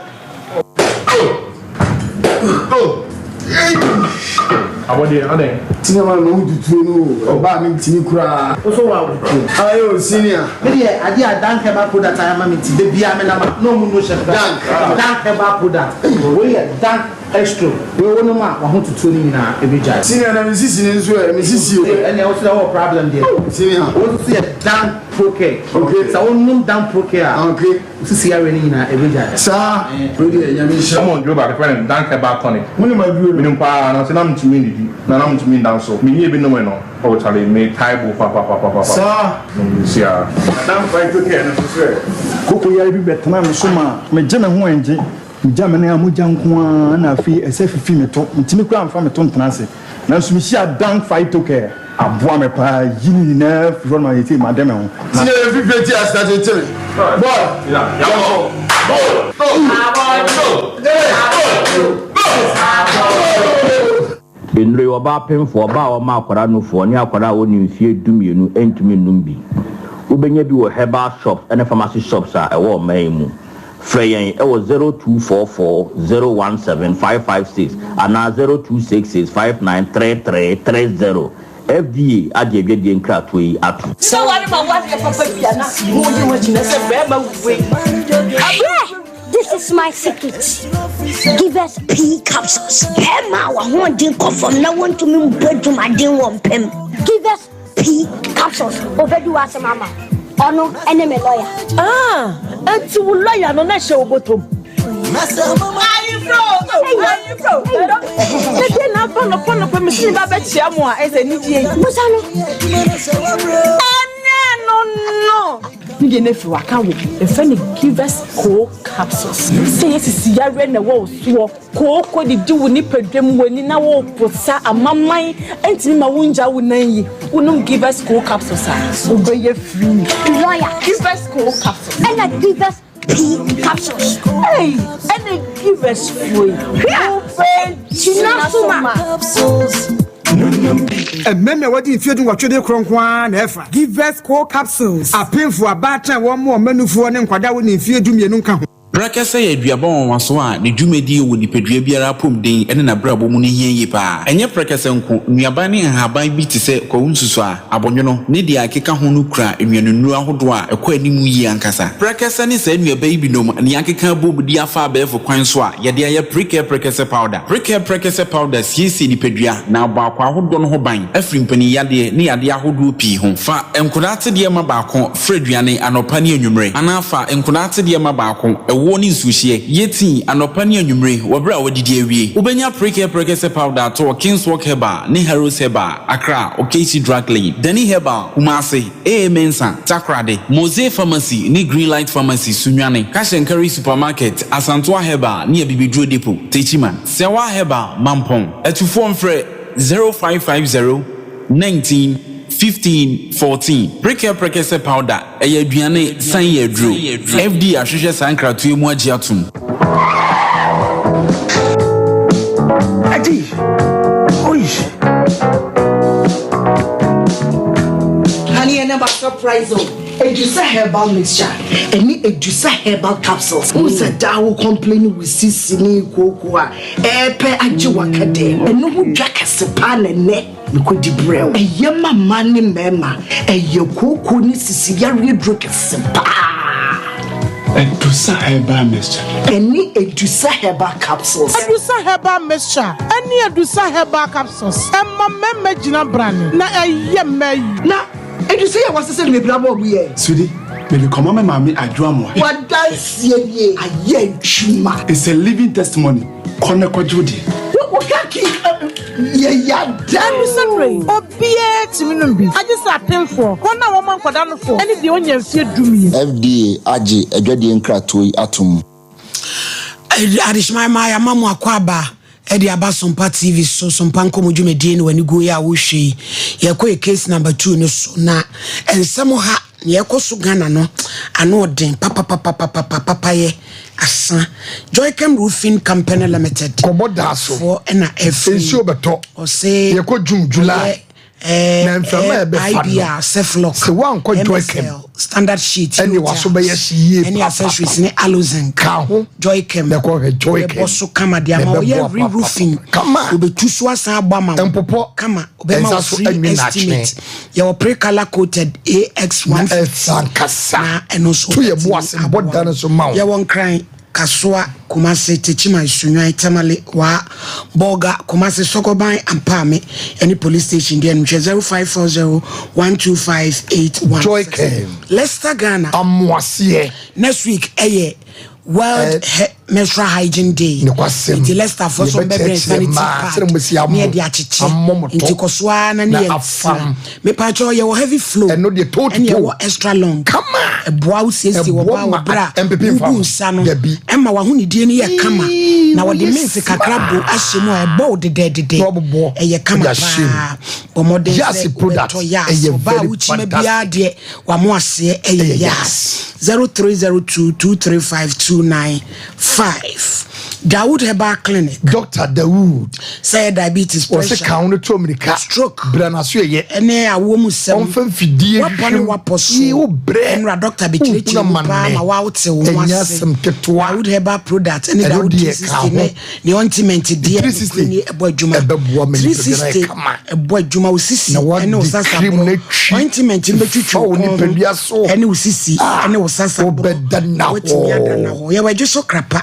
Abɔdeɛ adɛn? Senior man ma wo tutuo no o, ɔbaa me ntimi koraa. Wo so wa tutuo. Aye o senior. Me deɛ adeɛ a Dank herbal product ayɛ ama me nti da biara me nam a na ɔmo nu hyɛ me Dank. Dank herbal product wei yɛ Dank extro wei wo nom a wahotutuo no nyinaa ɛbɛgyae. Senior na me sisi no nso ɛ, me sisi o. Ɛnneɛ wo so deɛ wowɔ problem deɛ. Senior. Wo nso yɛ Dank Procare. Okay. Sɛ wo nom Dank Procare a. Okay. Wo sisi yareɛ no nyinaa ɛbɛgyae. Saa. Wei deɛ Nyame nhyira. Ɔmɔ duro baako yɛfrɛ no Dank herbal tonic. Wonim aduro no? Menim paa nanso na mentumi nnidi na na mentumi nda nso. Menyɛɛ bi nomee no oh charlie me tae bo papapapapa. Saa. Nsia. Na Dank Phytocare no nso sɛ. Koko yare bi bɛtenaa me so ma megye me ho ɛngye. Megya me nan a mogya nko ara na afei ɛsɛ fifi me to. Mentumi koraa mfa me to ntena ase. Nanso mehyiaa Dank Phytocare. Aboa me paa yi ne nyinaa firi hɔ no ma seesei made me ho. Na. Senior yɛ fifire ti ase tete me. Boy, yɛnkɔ. Go, go, go, go, go. Nnuro yi, ɔbaa pemfoɔ, ɔbaa a ɔma akwadaa nufoɔ, ne akwadaa a ɔnni mfeɛ 12 ntumi nnom bi. Wobɛnya bi wɔ herbal shops ne pharmacy shops a ɛwɔ ɔman yi mu. Frɛ yɛn wɔ 0244 017 556 anaa 0266 593330. FDA agye adwadie nkratoɔ yi atom. Sɛ ware ma wadeɛ papa bi a na wogye ho akyinnɛ sɛ bɛrima wei. Abrɛ! This is my secret. Give us P capsules. Bɛrima a w'ahoɔden kɔ fam na wontumi mbɔ dwumaden wɔ mpam. Give us. 3P capsules obedi w'asɛm ama wo. Ɔno ne me lɔya. Ah, enti wo lɔya no na ɛhyɛ wo bɔtɔ mu? Ɛdeɛ na aba nɔpa nɔpa mesi me ba bɛkyia mo a ɛsɛ anigyeɛ yi. Busa no. Ɛnɛ no no. Ne deɛ no afiri waka wo yɛfrɛ no Givers Co capsules. Sɛ yɛ sisi yareɛ na ɛwɔ wo soɔ kooko didi wo nipadua mu w'ani na wo posa amaman ɛntumi ma wo ngya wo nan yi wonom Givers Co capsules a wobɛyɛ free. Lawyer. Givers Co capsules. Ɛna Givers P capsules. Ei ɛna Givers foɔ yi wobɛgyina so ma. Mmarima a wɔadi mfeɛ dunwɔtwe de korɔ nko ara na ɛfa. Givers Co capsules. Apemfo, abaatan a wɔmmoa wɔn mmanufoɔ ne nkwadaa a wɔnni mfeɛ dumienu nka ho. Prɛkɛsɛ yɛ aduaba nwanwaso a ne dwumadi wɔ nipadua biara apɔmuden ne n'abrabɔ mu no hia yie paa. Ɛnyɛ prɛkɛsɛ nko, nnuaban ne nhaban bi te sɛ kwawu nsusuaa, abɔnwono, ne deɛ ɛkeka ho no kura nnuanennuro ahodoɔ a ɛkɔ anim yie ankasa. Prɛkɛsɛ ne saa nnuaba yi binom na yɛakeka abom de afa abɛɛfo kwan so a yɛde ayɛ Prekɛ Prɛkɛsɛ Powder. Prekɛ Prɛkɛsɛ Powder siesie nipadua na abɔ akwaa ahodoɔ no ho ban afiri mpaninyadeɛ ne yadeɛ ahodoɔ pii ho. Fa nkwadaa atedeɛ ma baako Fra aduane anɔpa ne anwummere, anaa fa nkwadaa atedeɛ ma baako, ɛwoɔ ne nsuohyeɛ. Yɛ tii anɔpa ne anwummere wɔ berɛ a woadidi awie. Wobɛnya Prekɛ Prɛkɛsɛ Powder atɔ wɔ Kingswalk Herbal ne Harrows Herbal, Accra, Okaishie Drug Lane, Dani Herbal, Kumasi, AA Mensah, Takoradi, Mosey Pharmacy ne Greenlight Pharmacy, Sunyani, Cash and Carry Supermarket, Asantoa Herbal ne Abibiduro Depot, Techiman, Sɛwa Herbal, Mampong. Atufoɔ mfrɛ 0550 19 15 14. Prekɛ prɛkɛsɛ powder, ɛyɛ aduane san yɛ aduro. FDA ahwehwɛ saa nkratoɔ yi mu agye atom. Adi, oi. Honey, ɛnɛ ba surprise o. Edusa herbal mixture ɛne Edusa herbal capsules. Wohu sɛ daa wo complain wo sisi ne kooko a ɛɛpɛ agye waka dɛ. Ɛno ho dwa kɛse paa na ɛnɛ. Mekɔdi brɛw. Ɛyɛ ma mmaa ne mmarima. Ɛyɛ kooko ne sisi yareɛ duro kɛse paa. Adusa Herbal Mixture. Ɛne Adusa Herbal Capsules. Adusa Herbal Mixture ɛne Adusa Herbal Capsules ɛma mmarima gyina brane na ɛyɛ mmaa yi. Na Adusa yi a wɔasesa no bebree ama wɔn yɛ. Sweetie, mede kɔma me maame Adwo Amoah. W'adanseɛ nie, ayɛ adwuma. It's a living testimony. Kɔ na kɔgye wo deɛ. Wo ka ki yɛ ya dɛ. Ɛno yi, obiara tumi nom bi, agye sɛ apemfoɔ, wɔn a wɔma nkwadaa nofoɔ, ne deɛ ɔnnya mfeɛ dumien. FDA agye adwadie nkratoɔ yi atom. Adehyema mmaa yɛama mo akwaaba de aba Sompa TV so, Sompa Nkɔmmɔ dwumadie ne w'ani guo yi a wohwɛ yi. Yɛkɔ yɛ case number two no so na nsɛm ha nea ɛkɔ so Ghana no ano ɔden papapapapapa papayɛ asa. Joycam Roofing Company Limited. Kɔbɔ daa so. Foɔ ɛna ɛfiri. Nsuo bɛtɔ. Ɔse. Yɛkɔ June, July. Ɛɛ Na mframa a ɛbɛfa no. IBR, Ceflock, Sɛ woankɔ Joycam. MSL, Standard Sheet, Ɛne waso bɛyɛ hye yie ɛne accessories ne Alozinc. Ka ho. Joycam. Na ɛkɔhwɛ Joycam. Yɛbɔ so kama de ama Na wo. Yɛ ɛbɛboa re-roofing. Kama. Obetu so asan abɔ ama wo. Mpopɔ. Kama. Ɔbɛma Ɛnsa wo so free ɛnwe n'atwene. estimate. Yɛwɔ pre-color coated AX Na 150. ɛfa ankasa. Na ɛno nso To yɛ bo wobɛtumi ase bɔ aboa da no so ma wo. Yɛwɔ Nkran, Kasoa, Kumasi, Techiman, Sunyani, Tamale, Wa, Bolga, Kumasi, Sokoban, Ampaame, ɛne Police Station deɛ no hwɛ 0540 125 816. Joycam. Leicester, Ghana. Amoaseɛ. Next week ɛyɛ World eh, Menstrual Hygiene Day. Nokwasɛm. Nti Leicester fo so mbɛbrɛ sanitary pad ne yɛde akyekyɛ. Nti kɔ so ara na ne yɛ tena. Mepatwɛ yɛwɔ heavy flow. Ɛno deɛ to Ɛne yɛwɔ extra long. Kama. Ɛboa wo siesie wɔ ba wɔ bra. Wogu nsa no. Ɛma w'ahonidie no yɛ kama. Na wɔde mints kakra bo ahyɛ mu a ɛbɔ wo dedɛɛdedɛ. Ɛyɛ kama paa. Bɔ mmɔden sɛ wobɛtɔ yas. Ɔbaa a wokyima biara deɛ Wamo aseɛ ɛyɛ yas. 0302 235 295 Dawood Herbal Clinic. Doctor Dawood. Sɛ yɛ diabetes pressure. Wɔsi kan no to mirika. Stroke. Brɛ na so yɛ. Ɛne awoɔ mu sɛm. Ɔnfɛ mfidie Wapɔ ne wapɔ so. Yie wo brɛ. Ɛnura doctor bi kyerɛkyerɛ mu paa ma wa wote wo ho ase. Ɛnyɛ asɛm ketewa. Dawood Herbal product ɛne Dawood 360 ne ne ointment deɛ 360 ne ɛbɔ adwuma. Ɛbɛboa ma nipadua no ayɛ kama. 360 ɛbɔ adwuma wo sisi ɛne wo sasa borɔ ointment no bɛtwitwi wo kɔn ho ɛne wo sisi ɛne wo sasa borɔ wobɛda na watumi ada na hɔ yɛwɔ adwo so krapa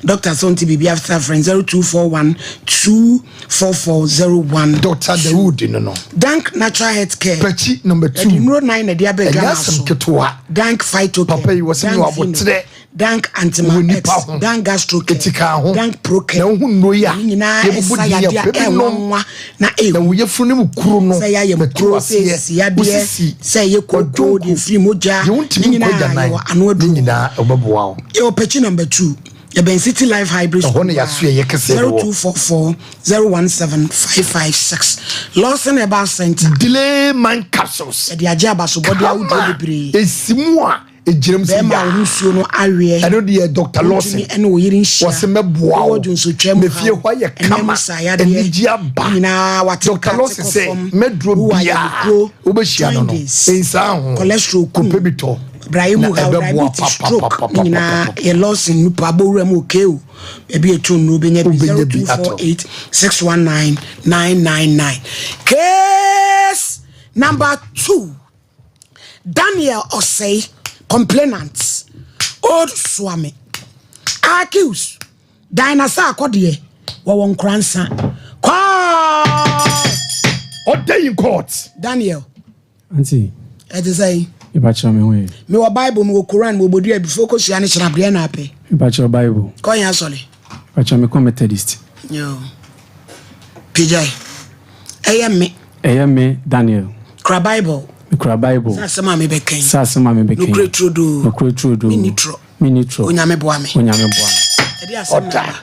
doctor so nti. Wonte biribi ase a frɛ 0241 24401. Doctor Dawood no no. Dank Natural Health Care. Pakyi number 2. Yɛde nnuro nan na ɛde aba Ɛnyɛ adwamaa asɛm so. ketewa. Dank Phytocare. Papa yi wɔsɛ Dank mewɔ Pheno. aboterɛ. Dank Antima Wɔ X. nipa ho. Dank Gastrocare. Eti ka ho. Dank Procare. Na wohu nnuro yi a, Ne nyinaa yɛbubu ɛsa din a yadeɛ a pɛ bi nom. ɛnwanwa na ɛhu. Na wo yafunu ne mu kuro no Sɛ ɛyɛ ayamkuro, bɛto sɛ ɛyɛ aseɛ. sisiyadeɛ, Wosisi, sɛ ɛyɛ kooko, deɛ ɛfiri mogya, Deɛ wontumi ne nkɔ nyinaa agyanan, yɛwɔ ano ne aduro. nyinaa ɛbɛboa wo. Yɛwɔ Pakyi number 2. Yɛbɛn City Life Hybrid Ɛhɔ School na yɛaso yɛyɛ kɛseɛ no wɔ. 0244 017 556. Lawson Herbal Center. Delay man capsules. Yɛde agye abasobɔde ahodoɔ bebree. Esi mu a egyina mu sɛ Bɛrima a yaa. wo ho nsuo no aweɛ. Ɛno deɛ Dr. Lawson. Wontumi ɛne wo yere nhyia. Wɔse mɛboa wo. Wowɔ dwonsotwa mu Me fie hɔ ayɛ Ɛnɛ mu kama. sayadeɛ. Anigye aba. Ne nyinaa wate Dr. kate Lawson kɔ sɛ fam. mɛduro Wowɔ biara ayamkuro, wobɛhyia no no. jaundice, Nsaa ho. cholesterol kum. Kɔpɛ bi tɔ. Brayɛ Na mu haw, ɛbɛboa diabetes, stroke, papapapapapa. ne nyinaa yɛ Lawson nupo abɔwura mu okeo. Baabi etu nnuro bɛnya bi Wobɛnya bi atɔ. 0248 619 999. Case number 2. Daniel Osei, complainant, Old Suame. Accused, Dinah Sarkodie, wɔwɔ Nkoransa. Kɔɔ! Order in court. Daniel, Auntie, ɛte sɛ mepakyɛw me ho ye. mewɔ Bible, mewɔ Koran, mewɔ Bodua, bifo kosua ne kyerɛbdeɛ na apɛ. Mepakyɛw Bible. Kɔnyɛ asɔre. Mepakyɛw mekɔ Methodist. Yo. Pagyae. Ɛyɛ me. Ɛyɛ me Daniel. Kura Bible. Mekura Bible. Sɛ asɛm a mebɛka yi. Sɛ asɛm a mebɛka yi. Nokorɛ turodoo. Nokorɛ turodoo. Menni torɔ. Menni torɔ. Onyame boa me. Onyame boa me. Ɛde asɛm na aba.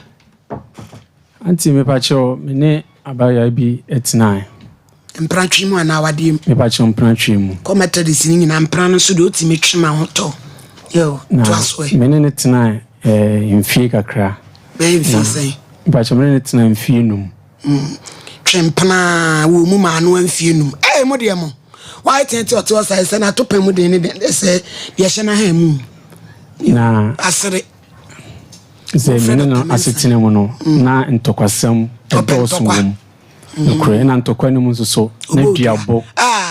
Auntie mepakyɛw me ne abaayewa bi tenae. Mpratwe mu anaa awadeɛ mu. Mepakyɛw mpratwe mu. Kɔ Methodist ne nyinaa mpra no nso deɛ wotumi twe ma ho tɔ. Yo, Na toa so ɛ. me ne no tenae eh, mfie kakra. Bɛyɛ mfie Na sɛn? mepakyɛw me ne no tenae mfie num. Twe mpena wɔ mu maa no mfie num. Ee mo deɛ mo. Wayɛ tenten ɔte hɔ saa sɛ n'ato pɛn mu den ne den sɛ deɛ ɛhyɛ n'ahan mu. Na Asere. sɛ me ne no asetena mu no na ntɔkwasɛm ɛdɔɔso wɔ mu. Nokorɛ na ntɔkwa no mu nso so na duabɔ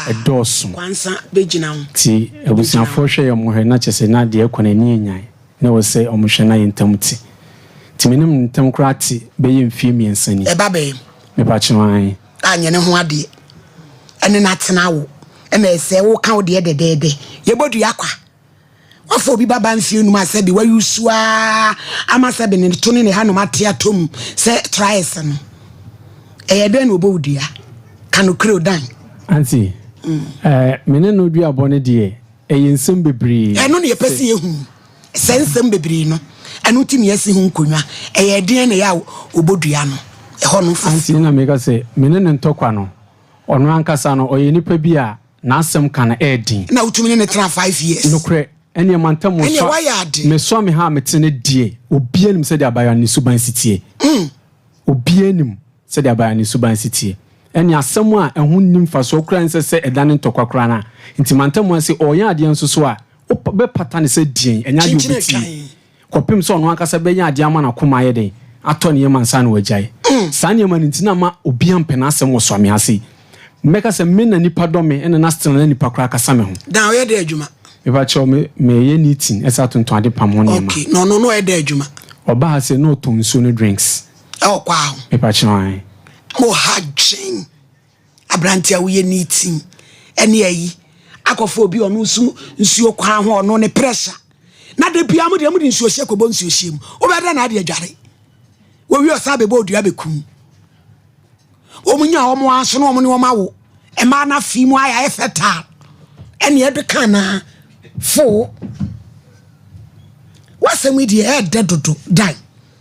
ɛdɔɔso. Kwansa bɛgyina ho. Nti abusuafoɔ hwɛ yɛ ɔmo hwɛ na kyerɛ sɛ na deɛ ɛkɔ no ani anyan na ɛwɔ sɛ ɔmo hwɛ na yɛn ntam te. Nti me ne mo ntam koraa te bɛyɛ mfie mmiɛnsa ni. Ɛba bɛn? Mepakyɛw ae. Anyɛ ne ho adeɛ ɛne no atena wo ɛna ɛsɛ woka wo deɛ dɛdɛɛdɛ yɛbɔ dua kwa. Wafa obi ba ba mfie num a sɛbi wayusu aa ama sɛbi ne to ne ne hanom ate atɔ mu sɛ trials no. Ɛyɛ dɛn na ɔbɔ wo dua? Ka nokorɛ o Dan. Auntie, eh, me ne no duabɔ no deɛ, ɛyɛ nsɛm bebree. Ɛno na yɛpɛ sɛ yɛhu. Sɛ nsɛm bebree no, ɛno nti na yɛasi ho nkonnwa. Ɛyɛ deɛn na ɛyɛ a ɔbɔ dua no? Ɛhɔ no fa. Auntie, na meka sɛ, me ne no ntɔkwa no, ɔno ankasa no, ɔyɛ nipa bi a n'asɛm ka no ɛyɛ den. Ɛna wotumi ne no tena 5 years. Nokorɛ, ɛneɛ mantam Ɛneɛ sɔ, woayɛ ade. mesɔ me ha a mete no deɛ, obiara nim sɛdeɛ abaayewa no ne suban si teɛ. Obiara nim sɛdeɛ abaayewa no ne suban si teɛ. Ɛne asɛm a ɛho nni mfasoɔ koraa nsɛ sɛ ɛdane ntɔkwa koraa no a. Nti mantam ase ɔreyɛ adeɛ nso so a, wobɛpata no sɛ deɛn? Ɛnyɛ adeɛ a Kyenkyene ɔbɛtie. twan. Kɔpem sɛ ɔno ankasa bɛnya adeɛ ama n'akoma ayɛ dɛn? Atɔ ne yam ansa na wagyae. Saa nneɛma no nti na ama obiara mpɛ n'asɛm wɔ Suame ase yi. Mɛka sɛ me na nipa dɔ me ɛna na still na nipa koraa kasa me ho. Dan ɔyɛ dɛn adwuma? Mepa kyɛw me meyɛ knitting ɛsa tontɔn ade pam ho nneɛma. Okay, na ɔno no ɔyɛ dɛn adwuma? Ɔbaa ha sɛ na ɔtɔn nsuo ne drinks. Ɛwɔ kwaa ho. Mepa kyɛw ae. Mo ha dwen aberante a woyɛ knitting ɛne ayi akɔfa obi ɔno nso nsuo kwan ho ɔno ne pressure na da biara mo deɛ mo de nsuo hyɛ kɔbɔ nsuo hyɛ mu wobɛda na ade adware wɔwie ɔsan bɛbɔ odua bɛkum wɔn nya wɔn aso na wɔn ne wɔn awo mmaa no afi mu ayɛ ayɛ fertile ɛne ɛde ka na fo wasɛm yi deɛ ɛɛdɛ dodo dan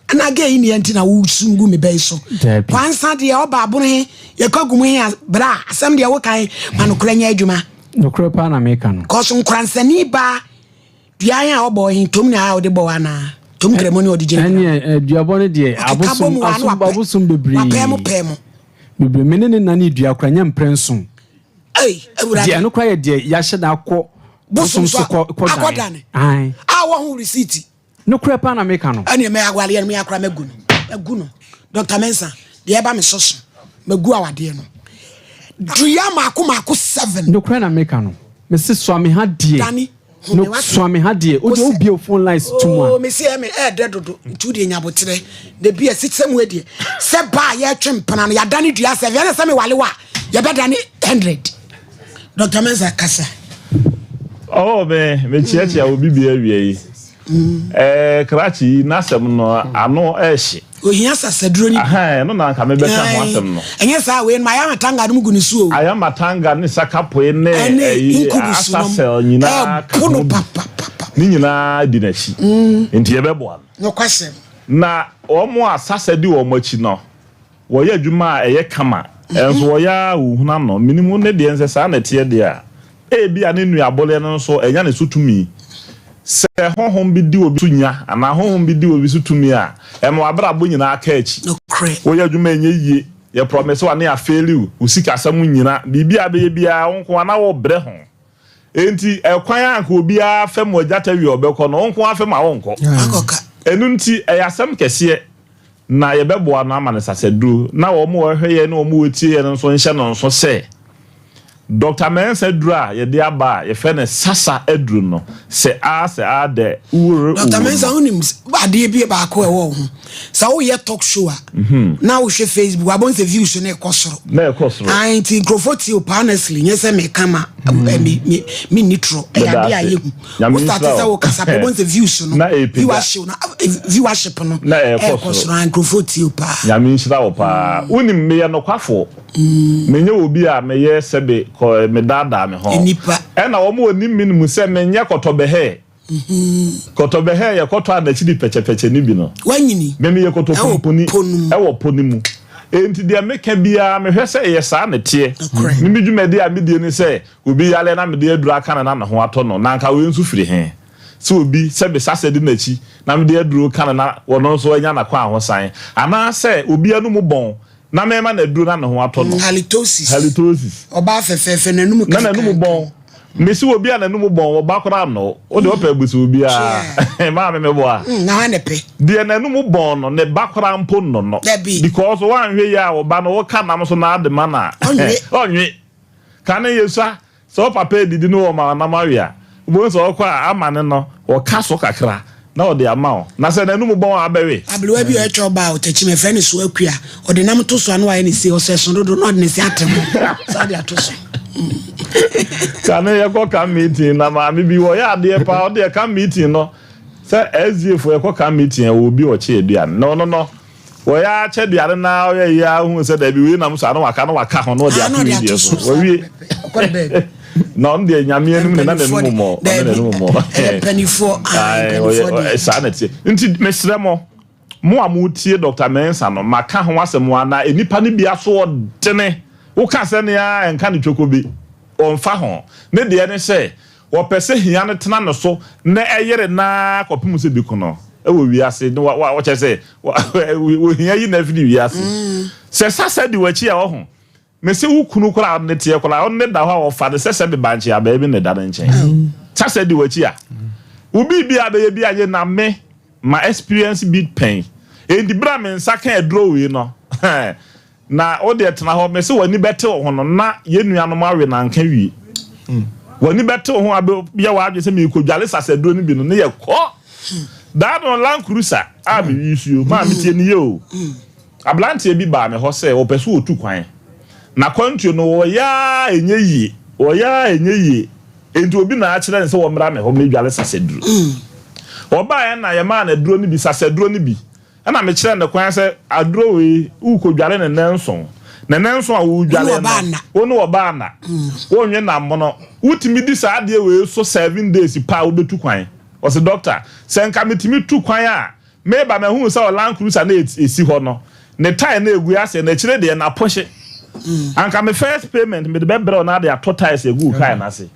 ɛna gɛ yi neɛ nti na wosun gu me bɛyi so kwansa deɛ ɔba abono he yɛkɔ gu mu he bra asɛm deɛ wokan ma nokorɛ nyɛ adwuma nokorɛ paa na meka no kɔso nkoransani baa Dua he a ɔbɔ he, tom ne a ɔde bɔ anaa? Tom nkramo ne ɔde gyina. Ɛneɛ duabɔ no deɛ abosom asom abosom bebree. Wapɛɛ mo pɛɛ mo. Bebree me ne ne nane dua kora nyɛ mprɛ nson. Ei awurade. Deɛ ɛno kora yɛ deɛ yɛahyɛ da akɔ bosom so kɔ kɔ dane. Ae. A wɔ ho receipt. Nokorɛ paa na meka no. Ɛneɛ mɛ awareɛ no mɛ akora mɛgu no mɛgu no Dr. Mensah deɛ ɛba me so so mɛgu awadeɛ no dua maako maako 7. Nokorɛ na meka no mese soa me ha deɛ. Dane. No soa me ha deɛ wode wobie phone lines to mu a. Oh, mesi ɛmi ɛɛdɛ dodo nti wode nya aboterɛ na bi ɛsi sɛ mu ɛdeɛ sɛ baa yɛtwe mpena no yɛadane dua sɛ ɛfɛ sɛ mewale wa yɛbɛdane 100 Dr. Mensa kasa. Oh, me mekyiakyia obi bi awia yi. Ɛɛ krakye yi n'asɛm no ano ɛhye. Ohia sasaduro ni. Ahan ɛno na nka mebɛka ho asɛm no. Ɛnyɛ saa wei no ayamatanga no mu gu ne so o. Ayamatanga ne sakapoe ne ɛyi asasel nyinaa ka ho bi. Ne nyinaa di n'akyi. Nti yɛbɛboa no. Nokwasɛm. Na wɔn a sasa di wɔn akyi no. Wɔyɛ adwuma a ɛyɛ kama, nso wɔyɛ ara wɔhunu ano. Menim ne deɛ sɛ saa na ɛteɛ deɛ a, ebia ne nuaboleɛ no nso anya ne so tumi. Sɛ honhom bi di obi so nya anaa honhom bi di obi so tumi a, ɛma w'abrabɔ nyinaa ka akyi. Woyɛ adwuma a ɛnyɛ yie, yɛ promise wo a na yɛafeeli wo, wo sikasɛm nnyina, biribi a wobɛyɛ biara wo nko ara na worebrɛ ho. Enti ɛkwan a anka obiara fa mu agyata wie a ɔbɛkɔ no, wo nko ara fa mu a wonkɔ. Ɛno nti ɛyɛ asɛm kɛseɛ. Na yɛbɛboa no ama no sasaduro na wɔn a wɔhwɛ yɛn ne wɔn a wɔtie yɛn no nso nhyɛ no nso sɛ Dɔkta Mensah aduro a yɛde aba a yɛfrɛ no Sasa aduro no, sɛ a sɛ a dɛ wo re Dɔkta o Mensah no. wonim adeɛ bi baako a ɛwɔ wo ho sɛ woyɛ talk show a na wohwɛ Facebook abɔn sɛ views no ɛkɔ soro. Na ɛkɔ soro. Ae nti nkurɔfoɔ tie o paa honestly nyɛ sɛ meka ma me me menni torɔ ɛyɛ Meda adeɛ a ase. yɛhu. Nyame Wo start nhyira sɛ wo. wo kasa pɛ, wobɛhu sɛ views no, Na ɛrepagya. viewership no, eh, viewership no Na ɛrekɔ ɛrekɔ soro. soro. Ah, nkurɔfoɔ tie wo paa. Nyame nhyira wo paa. Wonim meyɛ nokwafoɔ. Menyɛ obi a meyɛ sɛbe kɔ medaadaa me ho. Nnipa. Ɛna wɔn a wɔnim me nim sɛ menyɛ kɔtɔbɛhɛɛ. Kɔtɔbɛhɛɛ yɛ kɔtɔ a n'akyi di pɛkyɛpɛkyɛ no bi no. Wanyini. Me meyɛ Ɛwɔ kɔtɔpumpuni po no mu. ɛwɔ po no mu. Enti deɛ meka biara mehwɛ sɛ ɛyɛ saa na ɛteɛ. Nokorɛ. Me me dwumadi a medie ne sɛ Obi yare na mede aduru aka no na ne ho atɔ no, na anka wei nso firi he? Sɛ obi, sɛbe sasɛ di n'akyi na mede aduro ka no na ɔno nso anya n'akwahosan, anaasɛ obi anum bɔn na mema no aduro na ne ho atɔ no. Halitosis. Halitosis. Ɔbaa fɛfɛɛfɛ, n'anum Na n'anum kankankan. bɔn. Mese obi a n'anum bɔn, ɔba koraa nnɔ wo. Wo deɛ wopɛ abusa obiara. Maame meboa. Mm, na hwan na ɛpɛ? Deɛ n'anum bɔn no, ne ba koraa mpo nnɔ no. Dabi. Because woanhwɛ yie a wo ba no, woka nam so na ade ma no a, Ɔnwe. ɔnwe. Kane yesua, sɛ wo papa redidi na ɔma wo nam awe a, wobɛhu sɛ ɔkɔ a, amane no, ɔka so kakra na ɔde ama wo. Na sɛ n'anum bɔn a, abɛwe. Aberewa bi a ɔtwa ɔbaa ɔtakyi me, yɛfrɛ no Soakua. Ɔde nam to so a na wayɛ ne sei, ɔsɛ so dodo na ɔde ne se ate ho saa de ato so. Kane yɛkɔ camp meeting na maame bi wɔyɛ adeɛ paa, ɔde camp meeting no sɛ SDA foɔ yɛkɔ camp meeting ɛwɔ obi a ɔkyɛ aduane na ɔno no Wɔyɛ ara kyɛ duane no ara ɔyɛ yie ara hu sɛ dabi wei nam so a na waka na waka ho na ɔde ato wei deɛ so wawie na ɔno deɛ nyame anim ne na n'anum mmɔ ɔne n'anum mmɔ ɔyɛ saa na ɛteɛ nti mesrɛ mo mo a motie Dr. Mensah no maka ho asɛm a na nnipa no bi aso ɔdene woka sɛ nea ɛnka ne twoko bi ɔmfa ho ne deɛ ne sɛ Wɔpɛ sɛ hia no tena ne so na ɛyere no ara kɔpem sɛ bi ko no wɔ wiase no wa wa kyerɛ sɛ ohia yi na afiri wiase. Sɛ sasa di w'akyi a ɔho mese wo kunu koraa ɔne ne teɛ koraa ɔne ne da hɔ a ɔfa no sɛ sɛ me bankye abaa bi na ɛda ne nkyɛn. Sasa di w'akyi a wo biribi a bɛyɛ bi anyɛ na me ma experience bi pɛn. Enti bere a me nsa ka aduro wei no Na wo deɛ tena hɔ, mese w'ani bɛte wo ho no, na yɛn nuanom awe na anka wie. W'ani bɛte wo ho a bɛyɛ w'adwene sɛ merekɔdwale sasaduro no bi no, ne yɛ kɔ. Daa no Land Cruiser a mewi suo, maa metie ne yie o. Aberanteɛ bi baa me hɔ sɛ ɔpɛ sɛ ɔtu kwan. Na kwantuo no wɔyɛ ara ɛnyɛ yie, wɔyɛ ara ɛnyɛ yie. Enti obi na akyerɛ no sɛ wɔmmra me hɔ mmɛdwale sasaduro. Ɔbaeɛ na yɛmaa no aduro no bi, sasaduro no bi. Ɛnna mekyerɛɛ no kwan sɛ, Aduro wei, worekɔdware no nnanson. Na nnanson a woredware no, wo ne ɔbaa nna. Wonnwe nam mono. Wotumi di saa adeɛ wei so seven days pɛ a, wobɛtu kwan. Ɔse, Dɔkta, sɛ nka metumi tu kwan a, mereba mahunu sɛ Land Cruiser no a ɛsi hɔ no, ne tyre no agu aseɛ, na akyire deɛ, napohye. Anka me first payment mede bɛbrɛ wo na ade atɔ tyres agu wo kaa no ase.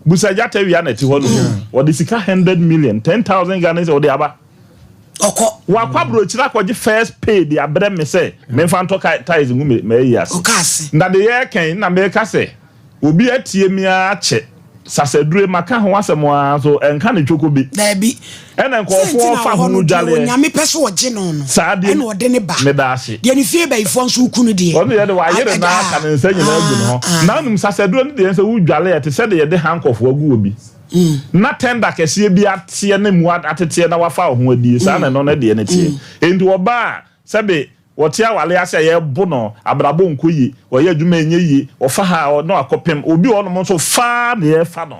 Busa Gyata Wia na ɛte hɔ no. Ɔde sika 100 million, 10,000 Ghana cedis, ɔde aba. Ɔkɔ. Wakɔ aburokyire akɔgye first pay de abrɛ me sɛ memfa ntɔ tiles ngu me m'ayi ase. Ɔka ase. Na de yɛreka yi na meka sɛ obi atie me ara akyɛ. Sasadure maka ho asɛm ara nso ɛnka ne twoko bi. Daabi. Ɛna Sɛ nti nkurɔfoɔ na fa wɔ hɔ ho no deɛ dwaleɛ. Onyame pɛ sɛ ɔgye no no Saa deɛ ɛna ɔde ne ba. Meda ase. Deɛ ne fie bayifoɔ nso ku no deɛ. Ɔno deɛ de wayere no aka ne nsa nyinaa agu ne ho. Na wonim sasaduro no deɛ sɛ wodwale a ɛte sɛ deɛ yɛde handcuff agu obi. Na tender kɛseɛ bi ateɛ ne mu ateteɛ na wafa wo ho adie. Saa na ɛno no deɛ no teɛ. Enti ɔbaa a sɛbe wɔte aware ase a yɛbo no, abrabɔ nkɔ yie, ɔyɛ adwuma a ɛnyɛ yie, ɔfa ha a na wakɔpem. Obi wɔ hɔnom nso fa na yɛfa no.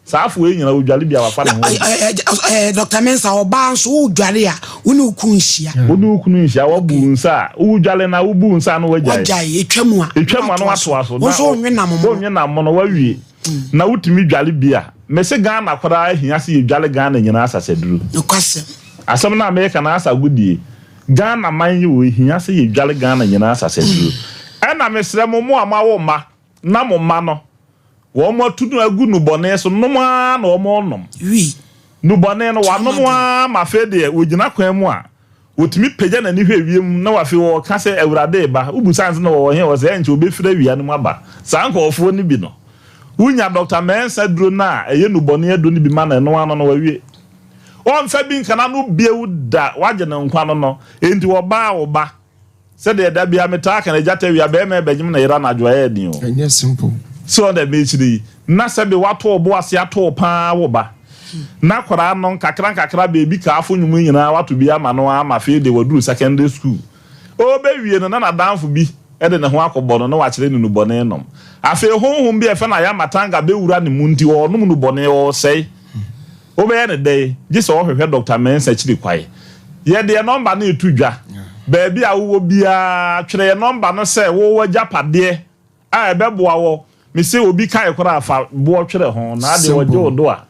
Saa afoa yi nyinaa odware bi a wafa ne ho adi. Eh, Dr. Mensah, ɔbaa nso wodware a, wo ne wo kunu nhyia. Wo ne wo kunu nhyia, wabu wo nsa a, wodware na wobu wo nsa a na wagyae. Wagyae, etwa mu a. Etwa mu a na watoa so. Wo nso wonwe nam mono. Wonwe nam mono, wawie. Na wotumi dware bi a. Mese Ghana koraa ahia sɛ yɛdware Ghana nyinaa asasaduru. Nokwasɛm. Asɛm no a meka no asa agodie. Ghana man yi o, ehia sɛ yɛdware Ghana nyinaa asasaduru. Ɛna mesrɛ mo, mo a moawo mma, na mo mma no, wɔatu no agu nnubɔne so, nom ara na wɔrenom. Wi. Nnubɔne no, wɔanom ara ma afei deɛ wɔgyina kwan mu a, wɔtumi pagya n'ani hwɛ wiem na afei wɔka sɛ, Awurade reba. Wobisa no sɛ, Na ɔwɔ he? Ɔsɛ, Ɛnkyɛ ɔbɛfiri awia no mu aba. Saa nkurɔfoɔ no bi no, wonya Dɔkta Mensah aduro no a ɛyɛ nnubɔne aduro no bi ma no, ɛno ara no na wawie. Ɔmfa bi nka n'ano bio da, wagye ne nkwa no no. Enti wɔbaa wo ba. Sɛdeɛ da biara metaa ka no, agya tawia, barima rebɛgyem ne yere anadwo a, ɛyɛ den o. Ɛnyɛ simple. So ɔn deɛ mekyerɛ yi? Na sɛbe woato wo bo ase ato wo paa wo ba, na akwadaa no nkakra nkakra baabi kaafo nnwom yi nyinaa woato bi ama no ara ma afei deɛ waduru secondary school. Ɔrebɛwie no na n'adamfo bi de ne ho akɔbɔ no na wakyerɛ no nnubɔne nom. Afei honhom bi a yɛfrɛ no ayamatanga bɛwura ne mu nti ɔrenom nnubɔne, ɔresɛe. Wobɛyɛ no dɛn? Gye sɛ wohwehwɛ Dɔkta Mensah akyiri kwae. Yɛde yɛn nɔmba no reto dwa. Baabi a wowɔ biara, twerɛ yɛn nɔmba no sɛ wowɔ agyapadeɛ a ɛbɛboa wɔ. Mese obi kae koraa fa boɔ twerɛ ho na adeɛ wɔgye wo do a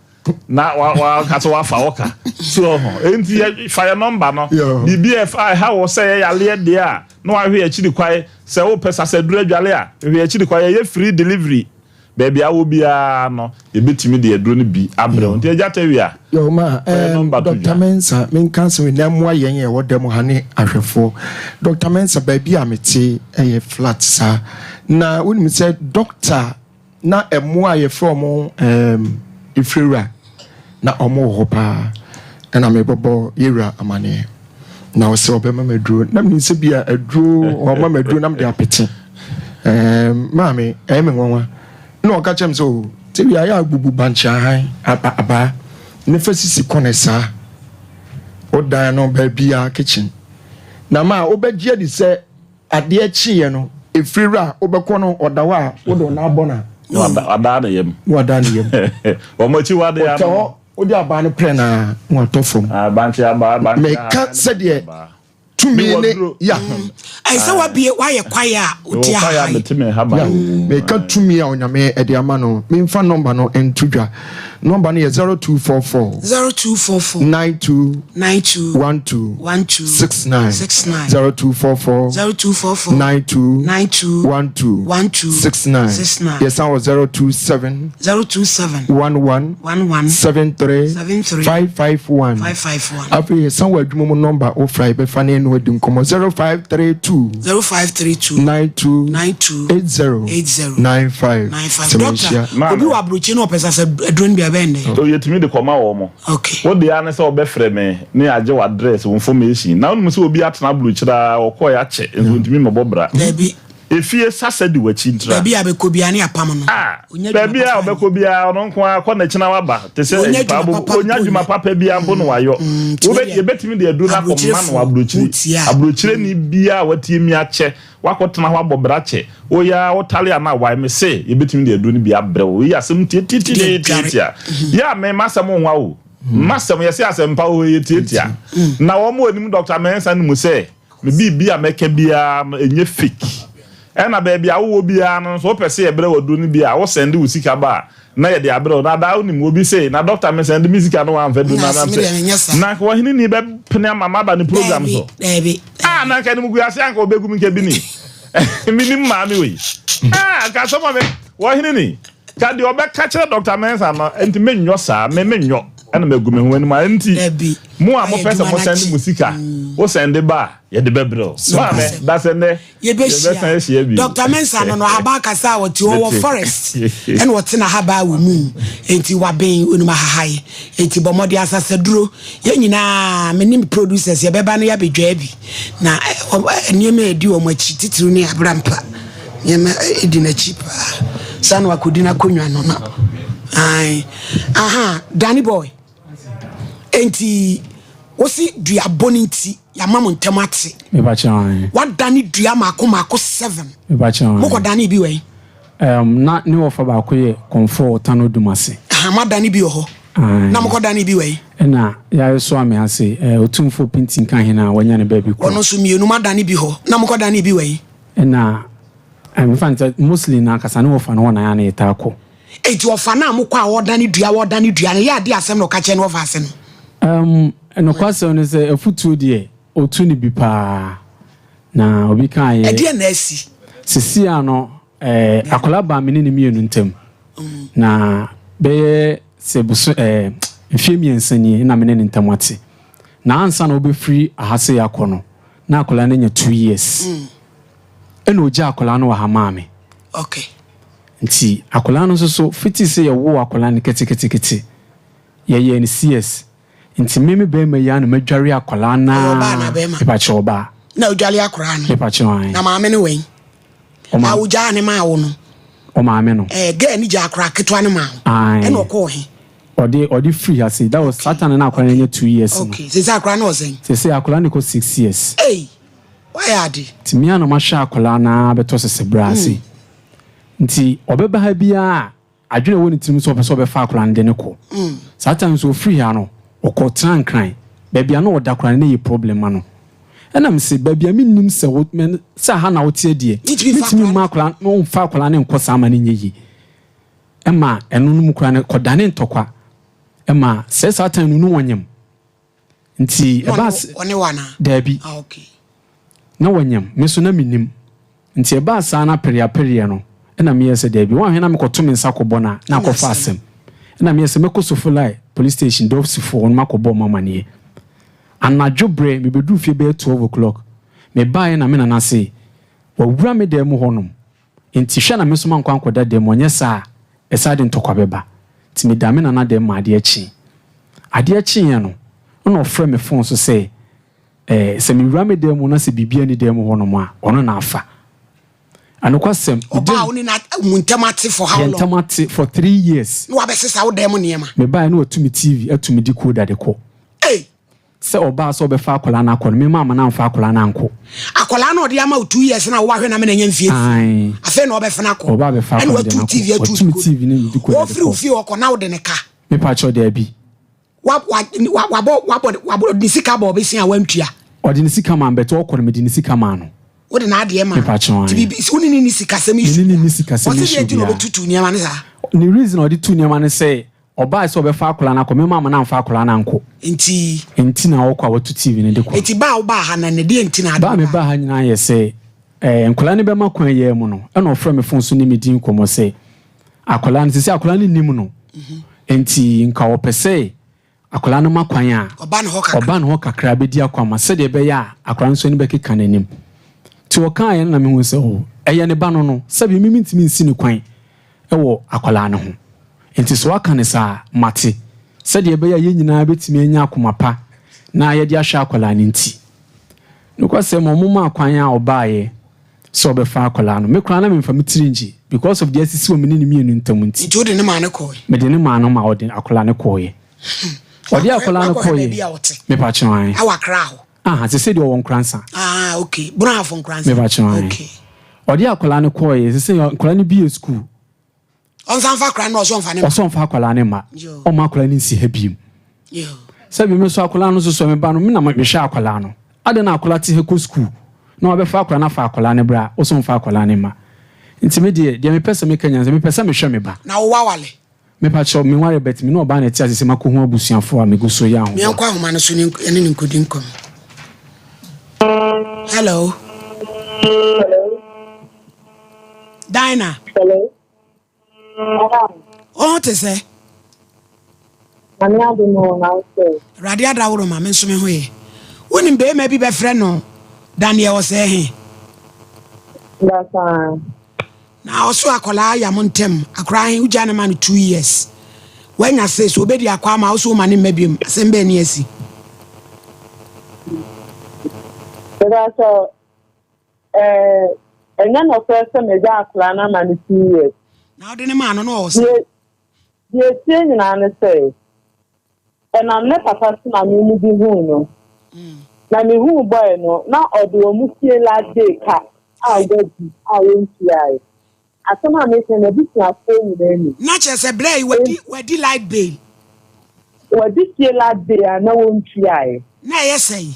na waka sɛ wafa wo ka. So ɔho. Enti yɛ fa yɛn nɔmba no. Biribi a ɛha wɔ sɛ yɛ yareɛ deɛ a na wahwɛ yɛn akyiri kwae. Sɛ wopɛ sasaduro adwale a, hwehwɛ yɛn akyiri kwae. Yɛyɛ free delivery. Baabi a wɔ biara no, yɛbɛtumi de aduro no bi abrɛ wo. Nti Agya Tawia, Yo, ma, fa yɛn um, nɔmba to Dr. dwa. Mensah, menka asɛm yi na mmoa yɛn a ɛwɔ dɛm ha ne ahwɛfoɔ. Dr. Mensah, baabi a mete yɛ flat saa. Na wonim sɛ doctor na mmoa a yɛfrɛ wɔn um, efirewura na wɔn wɔ hɔ paa. Ɛna mebɔbɔ yɛwura amaneɛ. Na ɔsɛ ɔbɛma me aduro. Na menim sɛ bi a aduro, ɔma me aduro na mede apete. Ɛɛm, maame, ɛyɛ me nwanwa. Ɛna ɔka kyerɛ me sɛ, o, sɛ wia yɛ abubu bankye ahan, aba, abaa, ne fa sisi kɔnɛ saa. Wo dan no baabiara kitchen. Na ma wobɛgye adi sɛ adeɛ kyeeɛ no, efiri wura wobɛkɔ no ɔda hɔ a, wode wo nan abɔ no a. Na wadaa ne yam. Na wadaa ne yam. Wɔn akyiwadeɛ Ɔtɛ hɔ, wode abaa no prɛ no a, na watɔ fam. Ah, bankye abaa, bankye Meka ahan ne sɛdeɛ bankye abaa. tumi ne ya. Ɛyɛ sɛ wabie wayɛ kwaeɛ a wote ahahan. Ya meka tumi a onyame ɛde ama no memfa nɔmba no nto dwa nɔmba no yɛ 0244 0244 92 92 12 12 69 69 0244 0244 92 92 12 12 69 69 yɛsan wɔ 027 027 11 11 73 73 551 551. Afei yɛsan wɔ adwuma mu nɔmba wofra yɛbɛfa ne ɛno adi nkɔmmɔ 0532 0532 92 92 80 80 95 95. sɛ Doctor, manhyia. obi wɔ aburokyi na ɔpɛ sɛ sɛ aduro no bi a ɛbɛn dɛ. So yɛtumi de kɔma wɔn. Okay. Wo deɛ ara ne sɛ wɔbɛfrɛ me ne yɛagye w'address, wo information. Na wonim sɛ obi atena aburokyire ara, ɔkɔeɛ akyɛ, nso ɔntumi mmɛbɔ bra. Dabi. Efie sasa di w'akyi ntra. Baabi a bɛkɔ biara ne apam no. Ah, Ɔnya adwuma baabi a papa ɔbɛkɔ biara ɔno nko ara kɔ n'akyi na waba te sɛ Ɔnya ayi paa adwuma bo papa ɔnya mpo adwuma nyɛ. papa biara mpo na wayɔ. Nti Wobɛ wei deɛ, yɛbɛtumi de aduro no akɔma no aburokyerefo aburokyire. wotie a. Aburokyireni biara a watie mi akyɛ, wakɔtena hɔ abɔ bra kyɛ, woyɛ ara wotale a na awae, mese yɛbɛtumi de aduro no bi abrɛ wo. Wei yɛ asɛm Deɛ dware. tiatiatiatiatia. Yɛ a me m'asɛm nwa o. M'asɛm, yɛse asɛmpa o, ɛyɛ tiatia. Na wɔn a wɔnim Dɔkta Mensah no mu sɛ, Me biribi a mɛka biara no ɛnyɛ fake. Ɛna baabi a wowɔ biara no nso wopɛ sɛ yɛbrɛ wo aduro no bi a, wo sɛnde wo sika ba a na yɛde abrɛ wo. Na daa wonim obi se na doctor me sɛnde me sika no wamfa aduro no ama me sɛ na anka ɔheneni bɛpene ama maba ne program so. Ah na anka animguase anka ɔbɛgu me nka bi ni. Menim maame wei. Ah anka asɛm a me ɔheneni ka deɛ ɔbɛka kyerɛ Doctor Mensah no nti menyɔ saa me menyɔ ɛna magu me ho anim a nti Mo a mopɛ sɛ mo sɛnde mo sika, wo sɛnde ba a, yɛde bɛbrɛ wo. Maame, da sɛ nnɛ, yɛbɛsan ahyia bio. Doctor Mensah no no ahaban kasa a ɔte hɔ wɔ forest ɛna ɔte n'ahaban wɔ mu enti waben onim ahahae enti bɔ mmɔden asasaduro yɛn nyinaa me ne producers yɛbɛba no yɛabɛdwaa bi na nneɛma a ɛdi wɔn akyi titiriw ne abrampa nneɛma ɛdi n'akyi paa. Saa na wakɔdi n'akonnwa no na. Ae. Aha, Danny boy. Enti wosi duabɔ no nti yɛama mo ntam ate. Wadane dua maako maako seven. Mokɔdane bi wɛn? Um, na ne wɔfa baako yɛ kɔmfoɔ ɔtan odum ase. Aha, moadane bi wɔ hɔ. Na mokɔdane bi wɛn? Ɛna yɛayɛ so ame ase, eh, Otumfoɔ Pintinka hene a wanya ne baabi korɔ. Ɔno nso mmienu moadane bi hɔ. Na mokɔdane bi wɛn? Ɛna, eh, mefa no sɛ mostly no ankasa ne wɔfa no hɔ na yɛ a na yɛtaa kɔ. Enti ɔfa no a mokɔ a ɔredane dua, ɔredane dua no, ɛyɛ a deɛ asɛm na ɔka kyerɛ ne wɔfa ase no? Um, nokwasɛm ne sɛ afutuo deɛ, ɔtu no bi paa. Na obi kaeɛ. Ɛdeɛn na asi? Seesei ara no, eh, akwadaa baa me ne ne mmienu ntam. Na bɛyɛ sɛ boso eh, mfeɛ mmiɛnsa nie na me ne ne ntam ate. Na ansa na ɔbɛfiri aha sei akɔ no, na akwadaa no anya two years. Ɛna ɔgyaa akwadaa no wɔ ha maa me. Okay. Nti akwadaa no nso so, fiti sɛ yɛwoo akwadaa no ketekete, yɛyɛɛ no CS. Nti me me bɛɛma yi ara na madware akwadaa no Ɔyɛ ɔbaa anaa bɛɛma? Mepakyɛ ɔbaa. Na odwale akwadaa no? Mepakyɛ ae. Na maame no wɛn? Ɔma. A ogyaa ne maa wo no? Ɔmaame no. Ɛɛ girl no gyaa akwadaa ketewa no maa wo? Ae. Ɛna ɔkɔɔ he? Ɔde ɔde firi ha sei. That was saa time no na akwadaa no anya 2 years no. Okay. Seesei akwadaa no wɔ sɛn? Seesei akwadaa no kɔ 6 years. Ei! Wayɛ ade. Nti me ara na mahwɛ akwadaa no ara bɛtɔ seseberɛ ase. Nti ɔbɛba ha biara a, Adwene a ɛwɔ ne tirim sɛ ɔpɛ sɛ ɔbɛfa akwadaa no de no kɔ. Saa time nso ɔfiri ha no, ɔkɔ tena Nkran. Baabi a na ɔda koraa no na ɛyɛ problem ma no. Ɛna mese, baabi a mennim sɛ wo, sɛ ha na woteɛ deɛ, mentumi mma akwadaa no, mfa akwadaa no nkɔ saa ma no nyɛ yie. Ɛma ɛno no mu koraa no kɔdane ntɔkwa. Ɛma sɛ saa time no no wɔnyem. Nti ɛbaa sɛ. Ɔne wo anaa? Daabi. Ah, okay. Na wanyam, me nso na mennim. Nti ɛbaa saa na apereapereɛ no, ɛna meyɛɛ sɛ daabi, woanhwɛ na mekɔto me nsa kɔbɔ no a, na akɔfa asɛm. Ɛna meyɛɛ sɛ mɛkɔ Sofolai police station, Dɔfsifoɔ hɔ no makɔbɔ wɔn amaneɛ. Anadwo berɛ, mebɛduruu fie bɛyɛ 12 o'clock. Mebaeɛ na me nana se, wawura me dan mu hɔnom. Enti hwɛ na me nso mankɔ ankɔda dɛm, ɔnyɛ saa a, ɛsan de ntɔkwa bɛba. Nti medaa me nana dɛm ma adeɛ kyee. Adeɛ kyeeɛ no, ɛna ɔfrɛ me fon so sɛ, eh, sɛ mewura me dan mu na sɛ biribiara nni dan mu hɔnom a, ɔno na afa. Anokwasɛm, Ɔbaa a wo ne no mo ntam ate for how yɛn long? ntam ate for 3 years. Na wabɛsesa wo dan mu nneɛma. Mebaeɛ na watu me TV, atu me decoder de kɔ. Ei! Sɛ ɔbaa sɛ ɔbɛfa akwadaa no akɔ no, me mamma no amfa akwadaa no ankɔ. Akwadaa no a ɔde ama wo 2 years na wowahwɛ no ama no anya mfie nsia. Ae. Afei na ɔbɛfene akɔ. Ɔba abɛfa Ɛna akwadaa no watu akɔ. TV atu Watu me decoder. TV ne me decoder de Ɔfiri wo kɔ. fie ɔkɔ na wode ne ka. Mepa kyɛw, daabi. Wa wa wa wabɔ wabɔ wabɔ ne sika bɔ ɔbɛsia a wantua. Ɔde ne sika maa me, but ɔkɔ no mede ne sika maa no. Wode n'adeɛ maa no. Mepa kyɛw, Nti ae. biribi wo ne ne ni sikasɛm Me issue ne ne biara. nni sikasɛm Ɔse deɛ issue nti na biara. ɔbɛtutu nneɛma no saa. Ne reason a ɔde tuu nneɛma ne sɛ ɔbae sɛ ɔbɛfa akwadaa no akɔ, me mamma no amfa akwadaa no ankɔ. Nti. Nti na ɔkɔ a watu TV no de kɔ no. Nti ba a wobaa ha no ɛnɛ deɛ nti na ade Ba a baa? mebaa ha nyinaa yɛ sɛ eh, nkwadaa no bɛma kwan yi ara mu no, ɛna ɔfrɛ me fon so ne me di nkɔmmɔ sɛ akwadaa no, seesei akwadaa no nnim no, nti nka ɔpɛ sɛ akwadaa no ma kwan a, Ɔba ne hɔ kakra. ɔba ne hɔ kakra bɛdi akwamma sɛdeɛ ɛbɛyɛ a akwadaa no nso ani bɛkeka n'anim. Nti ɔkaeɛ no na mehu sɛ oh, ɛyɛ ne ba no no, sɛbi me mentumi nsi no kwan wɔ akwadaa no ho. Nti sɛ waka no saa a, mate. Sɛdeɛ ɛbɛyɛ a yɛn nyinaa bɛtumi anya akoma pa na yɛde ahwɛ akwadaa no nti. Nokwasɛm, wɔmaa kwan a ɔbaeɛ sɛ ɔbɛfa akwadaa no. Me koraa na memfa me tiri ngye because of deɛ asisi wɔ me ne ne mmienu ntam nti. Nti wode ne maa no kɔɔe? Mede ne maa no ma ɔde akwadaa no kɔɔeɛ. Ɔde akwadaa no Wakɔhwɛ kɔɔeɛ. baabi a ɔte. Mepakyɛw ae. Ɛwɔ Accra hɔ. Aha, sese deɛ ɔwɔ Nkoransa. Ah, okay. Brong-Ahafo Nkoransa. Mepakyɛw ae. Okay. Ɔde akwadaa no kɔɔeɛ, sese nkwadaa no bie school. Ɔnsan fa akwadaa no ɔsɛ ɔnfa ne mma. Ɔsɛ ɔnfa akwadaa no mma. Ɔmma akwadaa no nsi ha biem. Sɛbi me nso akwadaa no nso so me ba no me na mehwɛ akwadaa no. Adɛn na akwadaa te ha kɔ sukuu na wabɛfa akwadaa no afa akwadaa no bra ɔsɛ ɔnfa akwadaa no mma. Nti me deɛ deɛ mepɛ sɛ meka nyinaa sɛ mepɛ sɛ mehwɛ me ba. Na wo wawale? Mepa kyɛw me nware but me ne ɔbaa na ɛte ase sɛ makɔhu abusuafoɔ a megu so yɛ ahoboa. Meɛnkɔ ahoma no so ne ne no nkɔdi nkɔmmɔ. Hello. Hello. Dinah. Hello. Wo ho te sɛ? Nyame adom o, na wo sɛ? Awurade adaworo ma me nso me ho yɛ. Wonim barima bi bɛfrɛ no Daniel ɔsɛɛ he? Basaa. Na ɔso akwadaa ya mo ntɛm. Akwadaa he wogya no ma no 2 years. Wanya six, obedi akɔ ama wo so woma ne mma biom. Asɛm bɛn ni asi? Mebakyɛ, ɛɛ, ɛnyɛ nɔkorɛ sɛ magya akwadaa no ama no 2 years. Na wode no maa no na ɔwɔ sɛn? Deɛ deɛ ɛteɛ nyinaa ne sɛ, ɛnam ne papa so na me mu bi huu no. Na mehuu boy no, na ɔde wɔn fie last day ka a wadi a wɔntuaeɛ. Asɛm a meka yi, m'abusuafoɔ nyinaa nim. Na kyerɛ sɛ berɛ yi wadi wadi light bill. Wadi fie last day a na wɔntuaeɛ. Na ɛyɛ sɛn?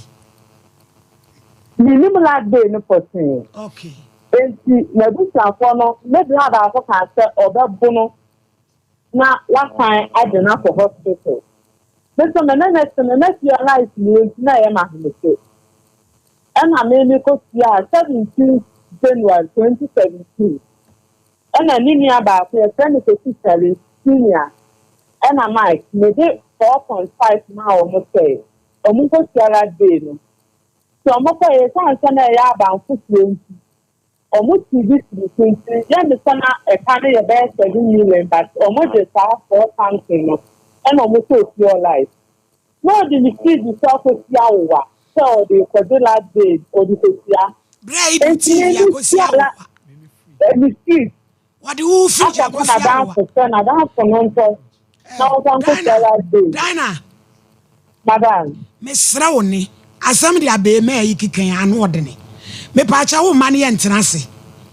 Mennim last day no pɔtee. Okay. Enti n'abusuafoɔ no, me bra baako kaa sɛ ɔbɛbo no na wasan agye no akɔ hospital. Me nso me ne no te no, na fie light ni enti na ɛyɛ me ahomete. Ɛna me mekɔtuaa 17 January 2017. Ɛna ne nua baako yɛfrɛ no Kwesi Kyari Senior ɛna Mike, mede 4.5 maa wɔn sɛ wɔn nkɔtua that day no. Nti wɔkɔeɛ, ɛsiane sɛ na ɛyɛ abanfoforɔ nti, wɔn tii bi siri so nti, yɛ me sɛ na ɛka no yɛ bɛyɛ 7 million but wɔn gye saa four something no ɛna wɔn sɛ ofi life. Na ɔde ne fridge so akɔsi awowa sɛ ɔde kɔgye last day ɔde kɔsia. Berɛ yi de TV akɔsi awowa. Ne fridge. Wɔde wo fridge akɔsi awowa. Akɔma n'adamfo sɛ n'adamfo no ntɔ na ɔmfa nkɔsia last day. Dinah. Madam. Mesrɛ wo ne asɛm de abɛɛmaa yi keka yi ano ɔdene. Mepaakyɛ wo mma no yɛ ntena ase.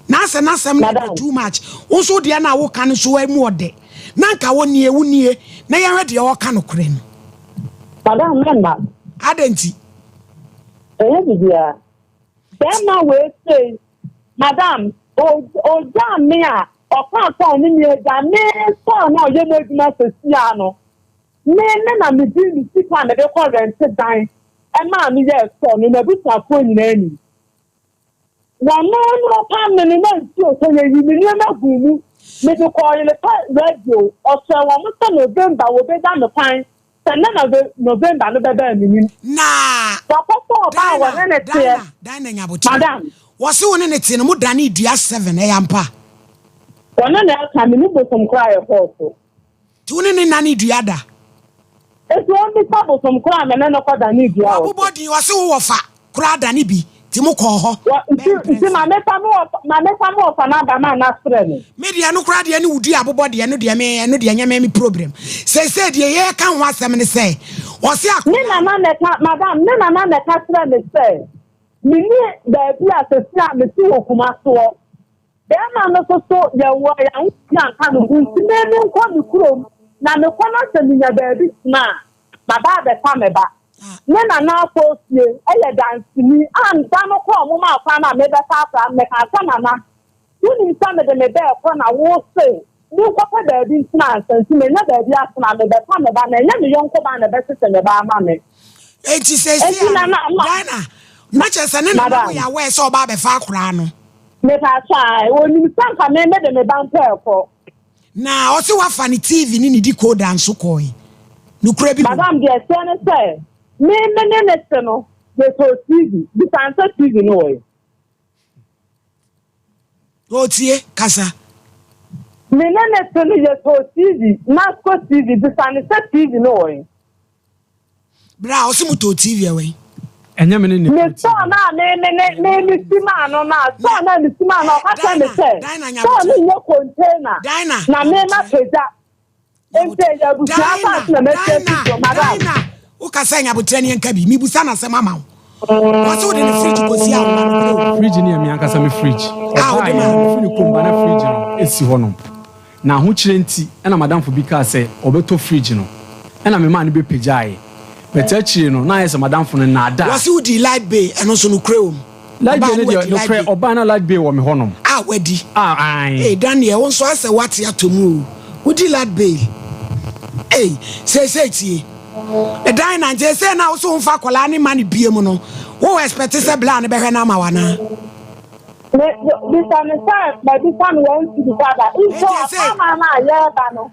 Na asɛ n'asɛm no ɛdɛ too much. Wo nso deɛ na woka no so mu ɔdɛ. Na nka wo nie wo nie na yɛhwɛ deɛ ɔka nokorɛ no. Madam mɛmma. Adɛn nti? Ɛnyɛ biribiara. Bɛrima wei sei, madam, ogyaa me a ɔkaa sɛ ɔne me agya me sɔɔ na ɔyɛ mu adwuma sɛsia no. Me me na medii me sika a mede kɔ rɛnte dan ɛmaa me yɛɛ sɔɔ no n'abusuafoɔ nyinaa nim. Wɔno no ɔpam me no na nsuo tɔ yɛyi me nneɛma guu mu. Mede kɔɔ Yelepa radio ɔhyɛɛ wɔn sɛ November wɔbɛgya me kwan sɛ nna na November no bɛba a menim. Na Wakɔfa ɔbaa a wɔne ne teɛ. Dinah, Dinah Nyabotere. Madam. Wɔse wo ne ne te no mo dane dua seven ɛyɛ ampa? Wɔne na ɛka menim bosom koraa a yɛkɔɔ so. Nti wo ne ne nane dua da? Nti ɔmmisa bosom koraa a me ne no kɔ dane dua wɔ so. Wabobɔ din ɔse wo wɔfa koraa dane bi nti mo kɔɔ hɔ. Wɔ nti nti ma me fa me wɔfa ma me fa me wɔfa number ma na frɛ no. Me deɛ ɛno koraa deɛ ne wo dua abobɔ deɛ ɛno deɛ me ɛno deɛ ɛnyɛ me me problem. Seisei deɛ yɛreka ho asɛm ne sɛ ɔse Ne akwadaa. nana na ɛka madam ne nana na ɛka kyerɛ me sɛ menni baabi a seisei a mete wɔ Kumasoɔ. Bɛrima no nso so yɛwɔ yɛn ahotua nka ne ho nti me menkɔ me kurom na mekɔ na sɛ menya baabi tena a maba abɛfa me ba. Ne nana Akoosie yɛ danseni a da no kɔ ɔmo maa kwan ma mebɛfa akora no mekaa sɛ nana wonim sɛ mede me ba ɛkɔ na wo se menkɔpɛ baabi ntena ansa nti manya baabi atena mebɛfa me ba na ɛnyɛ me yɔnko ba na ɛbɛhwehwɛ me ba ama me. Enti seesei Enti a nana ma Dinah na kyerɛ sɛ ne nana Madam. woyɛ aware sɛ ɔba abɛfa akora no. Mepakyɛ ae, onim sɛ nka me mede me ba mpo ɛkɔ. Na ɔse wafa ne TV ne ne decoder nso kɔe. Nokorɛ bi wom? Madam deɛ ɛteɛ ne sɛ, me me ne no te no, yɛtɔɔ TV, bisa no sɛ TV no wɔ he? Ɔretie, kasa. Me ne no te no, yɛtɔɔ TV, Nasco TV, bisa no sɛ TV no wɔ he? Bra ɔse mo tɔɔ TV ɛwɛn. Ɛnyɛ me ne ne Me store no a me me ne me me si maa no no a store no a me si maa no ɔka kyerɛ me sɛ store no nyɛ container na me ma pagya nti ɛyɛ abusua asase na mɛsi asi so madam. Wokasa nyabotrɛ ne yɛnka bi mebusa no asɛm ama wo wɔse wode ne fridge kɔsi awowa no korɛ o. Fridge no yɛ me ankasa me fridge. Ɛbaeɛ no mefiri ne kurom ba na fridge no si hɔnom. Na ahokyerɛ nti ɛna madamfo bi kaa sɛ ɔbɛtɔ fridge no ɛna memaa no bɛpagyaeɛ but akyire no na ayɛ sɛ madamfo no nnaadaa. Wɔse wodii light bay ɛno nso nokorɛ wɔ mu? Light bay Ɔbaa no no deɛ wadi light nokorɛ bay? ɔbaa na light bay wɔ me hɔnom. Ah wadi? Ah ae. Ei Daniel wo nso asɛ woate atɔ mu o wodi light bay ei seesei tie Dinah nti seesei na wo so womfa akwadaa no mma no biem no wo expect sɛ bla no bɛhwɛ no ama wo anaa? Me bisa no sɛ mabisa no wansi bi da mpo ɔmaa no a yɛreba no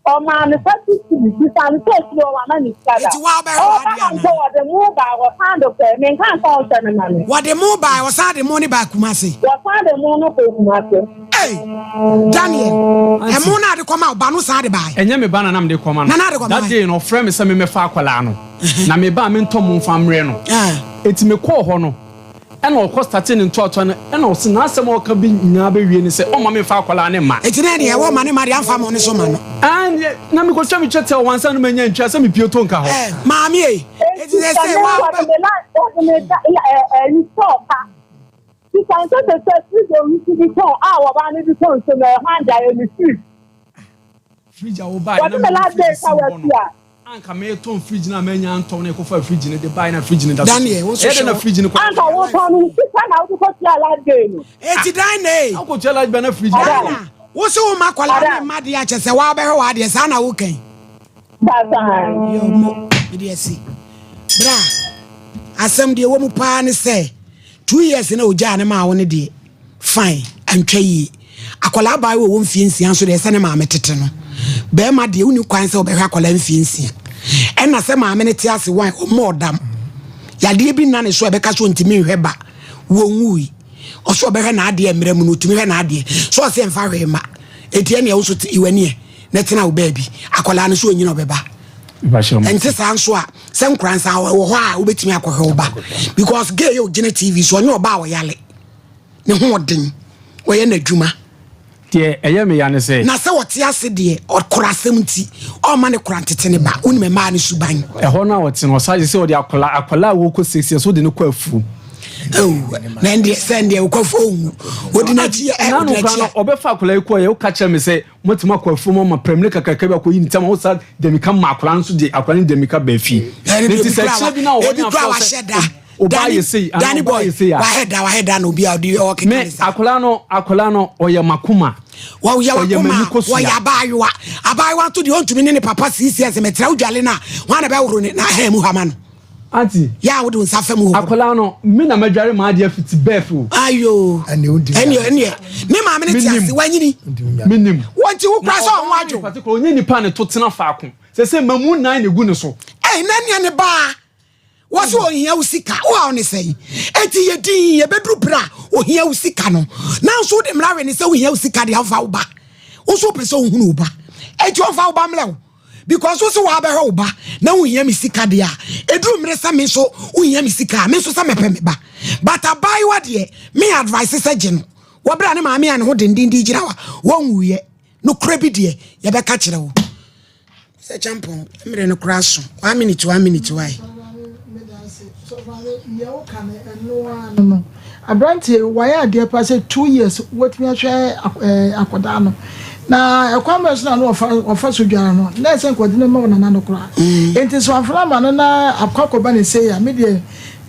ɔmaa no 30 cedis bisa no sɛ ɔfiri hɔ wama ne sika da ɔba ha mpo wɔde mo baa wɔsan de kɔɛ menka sɛ ɔnhwɛ no ma me. Wɔde mo baa wɔsan de mo ne baa Kumase. Wɔsan de mo no kɔɔ Kumase. Ei Daniel ɛmo no ade kɔma ɔba no san de baa. Ɛnyɛ me ba na na mede kɔma no. Na na ade kɔma. That day no ɔfrɛ me sɛ memmɛfa akwadaa no na me ba a mentɔ mo mfa mmerɛ no. Eti mekɔɔ hɔ no. Ɛna ɔkɔ startee ne ntoatoa no ɛna ɔse n'asɛm a ɔka bi nyinaa bɛwie ne sɛ ɔmma memfa akwadaa no mma. Enti na ɛneɛ wɔma ne mma deɛ amfa mo ne so ma no. Aane na mekɔtwa me twɛtɛ wɔ ansa na manya ntwa sɛ mepue to nka hɔ. Eh maame ei, enti Enti sɛ sɛsɛi me wa wɔde ba. me life wɔde me da ya ɛ ɛyi tɔɔ ka. Sika nso te sɛ fridge owusu bi tɔn a wɔbaa no de tɔ nsuo no ɛyɛ hwan dea ɛyɛ me fridge. Fridge a wobaeɛ na Wɔde me mewɔ last fridge day si ka hɔ no watua. anka meretɔn fridge no a manya antɔn na ɛkɔfaa fridge no de baeɛ na fridge no da so so. Daniel wo nso Ɛyɛ dɛn hwɛ na wo fridge no kɔ Anka wotɔn no sika na wode kɔtua last day no. Enti dan na ei. Na wokɔtua light bill na fridge no Dan da na wo se wo mma akwadaa ne mma deɛ a kyɛ sɛ waa bɛhwɛ w'adeɛ saa na woka yi. Yo mo mede asi. Bra asɛm deɛ ɛwɔ mu paa ne sɛ 2 years na ogyaa ne maa wo no deɛ fine antwa yie. Akwadaa abaayewa ɔwɔ mfie nsia nso deɛ ɛsɛ ne maame tete no. Bɛrima deɛ wonni kwan sɛ ɔbɛhwɛ akwadaa mfie nsia. Ɛna sɛ maame no te ase wan ɔmmɔ ɔdam. Yadeɛ bi nna ne so a ɛbɛka sɛ ɔntumi nhwɛ ba wɔnwui. Ɔsɛ ɔbɛhwɛ n'adeɛ mmerɛ mu no ɔtumi hwɛ n'adeɛ. So ɔsɛ mfa hwee ma. Enti ɛneɛ wo nso te w'ani ɛ na tena wo baabi. Akwadaa no so ɔnyini ɔbɛba. Ɛnte saa nso a sɛ nkoransa wɔ hɔ a wobɛtumi akɔhwɛ wo ba because gay yɛ ogyina TV so ɔnyɛ ɔba a ɔyale ne ho ɔden ɔyɛ n'adwuma. Deɛ ɛyɛ me ya ne sɛ. Na sɛ ɔte ase deɛ ɔkora asɛm nti ɔmma ne kora ntete ne ba wonim mmaa no suban. Ɛhɔ no a ɔte no ɔsan sɛ ɔde akwadaa akwadaa a wɔkɔ 6 years wode no kɔ afuom. Na ɛndeɛ sɛ ɛndeɛ wokɔ afuo ɔnwu ɔdi n'akyi ɛ ɔdi n'akyi a. Ɔbɛfa akwadaa yi kɔ yɛ woka kyerɛ me sɛ Motumi akɔ afuom ama prɛmire kakraka bi akɔyi ne ti ama wo saa demika ma akwadaa no nso de akwadaa no demika baa fie. Ɛne Ne deɛ nti obi sɛ kura ɛkyerɛ wa bi na ɔwɔ ebi ne kura afrɛ wahyɛ sɛ da ɔbaa Danny yɛ sei anaa Danny ɔbaa boy yɛ sei a. wahɛ da wahɛ da na obi a ɔde ɔkeka Me ne saa. akwadaa no akwadaa no ɔyɛ makoma. Wɔyɛ Ɔyɛ wakoma m'ani kosua. wɔyɛ abaayewa abaayewa nso deɛ ɔntumi ne ne papa six years mɛtena wodwale no a hwan na bɛhoro ne n'ahan mu hama no. Aunty. Yɛ a wode wo nsa fa mu hohoro. Akwadaa no, me na madware m'adeɛ fiti birth o. Ayo. Ɛneɛ ɛneɛ ne maame no te ase wanyini. Menim. Wɔnti wo kora sɛ ɔho adwo. Na ɔbaa no ɔnyɛ nipa ne to tena faako. Sɛ sɛ mamu nan na egu ne so. Ɛy na ɛneɛ ne baa. Wɔ so ohia wo sika wo haw ne sɛn? Enti yɛ dinn ɛbɛduru berɛ a ohia wo sika no. Nanso wode mmara we ne sɛ wohia wo sika deɛ ɔmfa wo ba. Wo nso wopɛ sɛ wohunu wo ba. Enti ɔmfa wo ba mmrɛ wo. Because wo se woabɛhwɛ wo ba na wohia me sika deɛ a, ɛduru mmere sɛ me nso wohia me sika a, me nso sɛ mɛpɛ me ba. But abaayewa deɛ, me advice sɛ gye no. Wɔ berɛ a ne maame a ne ho dendenden gyina hɔ a, wɔnwuiɛ. Nokorɛ bi deɛ, yɛbɛka kyerɛ wo. Sɛ kyampɔn, mmere no koraa so. One minute, one minute, why? No, aberanteɛ yi wayɛ adeɛ paa sɛ 2 years watumi ahwɛ akwadaa no na ɛkwan bɛn so na no ɔfa ɔfa so dware no na ɛsɛ nka ɔde no ma ɔnana no koraa nti so amfana ama no na akɔ akɔba ne sei a me deɛ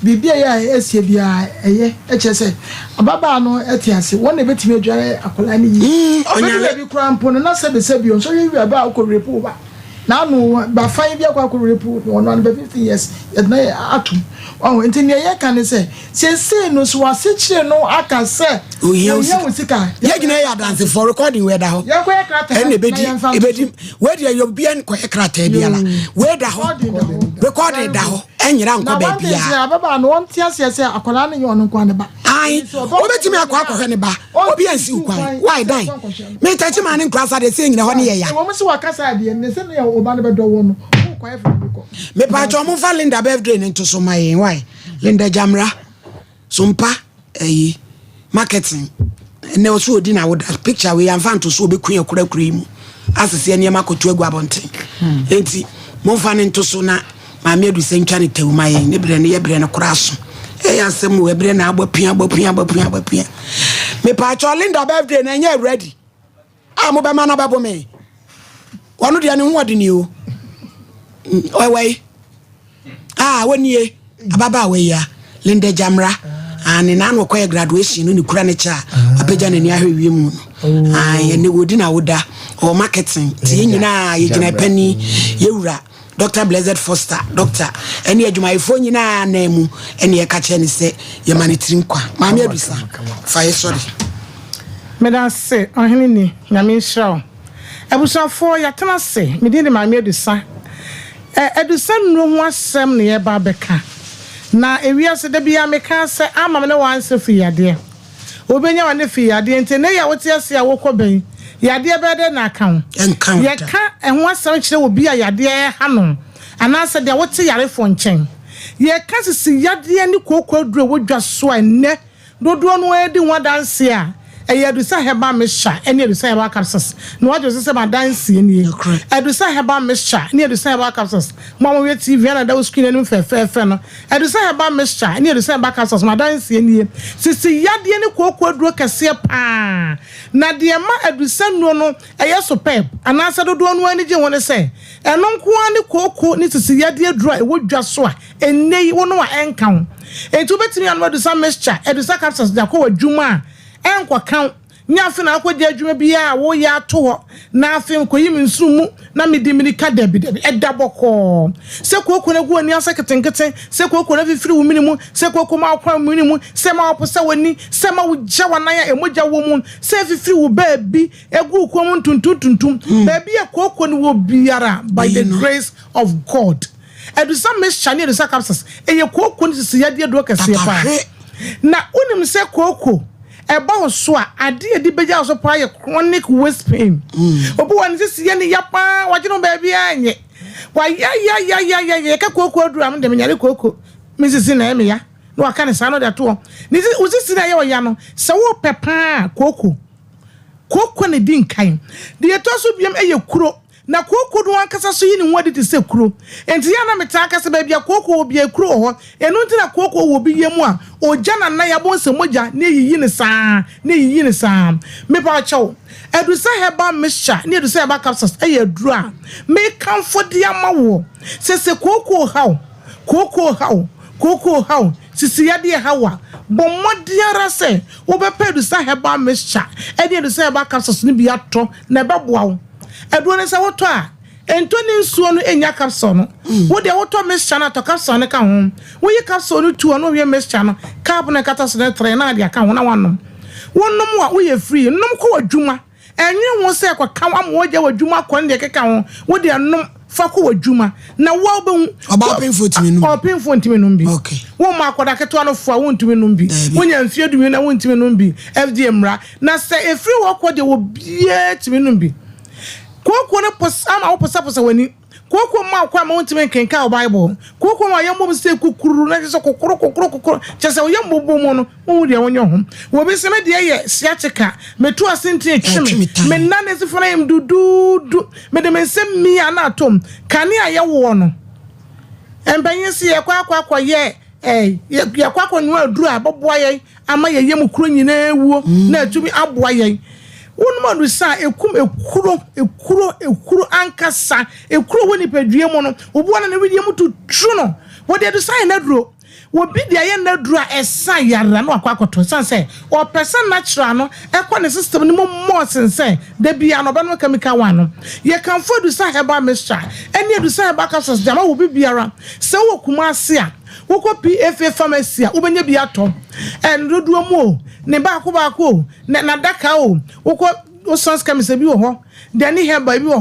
biribi a ɛyɛ a ɛsie biara ɛyɛ ɛkyerɛ sɛ ababaa no ɛte ase wɔn na ɛbɛtumi adware akwadaa no yie ɔbɛdu baabi koraa mpo no na sɛbesɛbe o nso hwɛ wie a akɔ rape wo ba. N'ano bafan bi akɔ akɔ rape no ɔno ano bɛ 15 years yɛde no atom wahu nti nea yɛka ne sɛ seesei no so wasekyere no aka sɛ ohia wo sika yɛ nyina yɛ adansefoɔ recording wei da hɔ yɛnkɔyɛ krataa ɛna ebedi ebedi wei deɛ yɛ obiara nkɔyɛ krataa biara wei da hɔ recording da hɔ ɛnyera nkɔ na one thing sɛ baabiara ababaa no ɔnte aseɛ sɛ akwadaa no nyɛ ɔno nko ara ne ba ae wobɛtumi akɔ akɔhwɛ ne ba obi ansi wo kwan why dan metakyi maa ne nkora sa deɛ sɛ nyina hɔ ne yɛ ya ɛwɔ mu sɛ waka saa deɛ ne sɛ ne ɔba no bɛdɔ wɔ no wokɔ ɛfɛ bi kɔ mepatwɛ ɔmo mfa Linda birthday ne nto so ma yɛn why Linda Jamra sompa ɛyi marketing ɛnɛ ɔso odi na woda picture wei amfa nto so obɛku yɛ korakora yi mu aseseɛ nneɛma akɔto agu abɔnten enti momfa ne nto so na maame adu sɛ ntwa ne tawu ma yɛn ne berɛ no yɛ berɛ no koraa so ɛyɛ asɛm o ɛberɛ na abɔ pia abɔ pia abɔ pia abɔ pia mepatwɛ Linda birthday na ɛnyɛ ready a mobɛma no bɛbo me ɔno deɛ ne ho ɔde ni o ɔwɔ yi a wɔnie ababaawa yi a Linda Jamra ane na ano ɔkɔyɛ graduation no ne kura ne kyɛ a apagya n'ani ahwɛ wie mu no ɛne wɔdi na woda ɔwɔ marketing nti yɛn nyinaa yɛgyina pani yɛwura Dr. Blessed Foster doctor ɛne adwumayɛfoɔ nyinaa nan mu ɛne yɛka kyerɛ ne sɛ yɛma ne tiri nkwa maame adusa fa yɛ sɔre. Meda ase ɔhene ni Nyame nhyira wo. Abusuafoɔ yɛatena ase, me din de Maame Adusa. Ɛ Adusa nnuro ho asɛm na yɛreba abɛka. Na ewiase da biara meka sɛ ama me ne wo ansɛ firi yadeɛ. Wobɛnya w'ane firi yadeɛ nti ɛnnɛ yi a wote ase a wokɔ bɛn yadeɛ bɛyɛ dɛn na aka wo? Ɛnka wo da. Yɛka ɛho asɛm kyerɛ obi a yadeɛ reha no anaasɛ deɛ wote yarefoɔ nkyɛn. Yɛka sisi yadeɛ ne kooko aduro a ɛwɔ dwa so a ɛnnɛ dodoɔ no ara di ho adanseɛ a, ɛyɛ Adusa Herbal Mixture ne Adusa Herbal Capsules. Na wagye wo so sɛ m'adanseɛ nie. Adusa Herbal Mixture ne Adusa Herbal Capsules. Mo a mohwɛ TV a na ɛda wo screen anim fɛfɛɛfɛ no, Adusa Herbal Mixture ne Adusa Herbal Capsules, m'adanseɛ nie. Sisi yadeɛ ne kooko aduro kɛseɛ pa ara. Na deɛ ɛma Adusa nnuro no ɛyɛ superb anaasɛ dodoɔ no ara ani gye ho ne sɛ, ɛno nko ara ne kooko ne sisi yadeɛ aduro a ɛwɔ dwa so a ɛnnɛ yi wonom a ɛnka wo. Enti wobɛtumi anom Adusa Mixture, Adusa Capsules de akɔ w'adwuma a ɛnkɔka wo. Nyɛ afei na akɔgye adwuma biara a woreyɛ ato hɔ na afei mekɔyi me nsono mu na medi mmirika. Dabi, dabi, ɛda bɔkɔɔ. Sɛ kooko no agu w'ani ase ketenkete, sɛ kooko no afifiri wo mene mu, sɛ kooko ma wokwan wo mene mu, sɛ ɛma woposa w'ani, sɛ ɛma wogya w'anan a mogya wɔ mu, sɛ ɛfifiri wo baabi gu wo kɔn mu ntuntum tuntum, baabi a kooko no wɔ biara, by the grace of God. Adusa mixture ne adusa capsules, ɛyɛ kooko ne sisi yadeɛ aduro kɛseɛ paa. Na wonim sɛ kooko ɛba wo so a, adeɛ a ɛde bɛgya wo so paa yɛ chronic waist pain. Obi wɔ ne sisi yɛ ne ya paa, wagye no baabiara nyɛ. Wayayayayaya, yɛka kooko aduro a, me deɛ menyare kooko, me sisi na ɛyɛ me ya. Na waka ne saa na ɔde ato hɔ. Ne sisi, wo sisi na ɛyɛ ɔya no, sɛ wopɛ paa kooko, kooko na ɛdi nkan. Deɛ ɛtɔ so biam ɛyɛ kuro. Na kooko no ankasa nso yi ne ho adi te sɛ kuro. Enti yɛ a na metaa ka sɛ baabi a kooko wɔ biara, kuro wɔ hɔ. Ɛno nti na kooko wɔ obi yam a, ogya na nan abɔ nsɛ mogya na eyiyi no saa, na eyiyi no saa. Mepa wo kyɛw, Adusa Herbal Mixture ne Adusa Herbal Capsules yɛ aduro a mekamfo de ama woɔ. Sɛ sɛ kooko reha wo, kooko reha wo, kooko reha wo, sisi yadeɛ reha wo a, bɔ mmɔden ara sɛ wobɛpɛ Adusa Herbal Mixture ne Adusa Herbal Capsules no bi atɔ na ɛbɛboa wo. Aduro no sɛ wotɔ a, ntɔ ne nsuo no nnya capsule no. Wo deɛ wotɔ mixture no a, tɔ capsule no ka ho. Woyi capsule no tu a na wowie mixture no, cup no a ɛkata so no tere na ade aka ho na woanom. Wonom a, woyɛ free. Nom kɔ w'adwuma. Ɛnnwene ho sɛ kɔka wo ama woagya w'adwuma akɔ ne deɛ ɛkeka ho. Wo deɛ nom fa kɔ w'adwuma na wo a wobɛhu. Ɔbaa ɔpemfoɔ tumi nom bi? Ɔpemfoɔ ntumi nom bi. Womma akwadaa ketewa no fo a, wontumi nom bi. Wonya mfeɛ dumienu a, wontumi nom bi. FDA mmara. Na sɛ ɛfiri hɔ kɔ deɛ obiara tumi nom bi. Kooko no posa ama woposaposa w'ani. Kooko mma wo kwan ma wontumi nkenkan wo Bible. Kooko ma yɛmmɔ mu sɛ kukururu na kyerɛ sɛ kokoro kokoro kokoro kyerɛ sɛ woyɛ mmɔbɔ mu no wohu deɛ wonyɛ ho. Obi sɛ me deɛ yɛ sciatica, meto ase ntini twe me, me nan ase fana yɛ me duduudu, mede me nsa mia na atom. Kane a yɛwoɔ no, mpanyin se yɛkɔ akɔ akɔyɛ eh, yɛkɔ akɔnoa aduro a ɛbɛboa yɛn ama yɛn yam kuro nyinaa awuo na atumi aboa yɛn. Wonom adusa a ɛkum ekuro, ekuro, ekuro ankasa, ekuro wɔ nipadua mu no, obi wɔ no ne wedeɛ mu tutu no, wɔde adusa ayɛ n'aduro. Obi de ayɛ n'aduro a ɛsa yare a na wakɔ akɔtɔ ɛsiane sɛ ɔpɛ sɛ natural no ɛkɔ ne system no mu more sen sɛ da biara no ɔbɛnom chemical one no. Yɛkamfo adusa herbal mixture ɛne adusa herbal capsules de ama wɔ obi biara. Sɛ wowɔ Kumasi a, Wokɔ PFA pharmacy a, wobɛnya bi atɔ. Ɛno dodoɔ mu o, ne baako baako o, ne n'adaka o. Wokɔ Oson's Chemist, ebi wɔ hɔ. Dani Herbal, ebi wɔ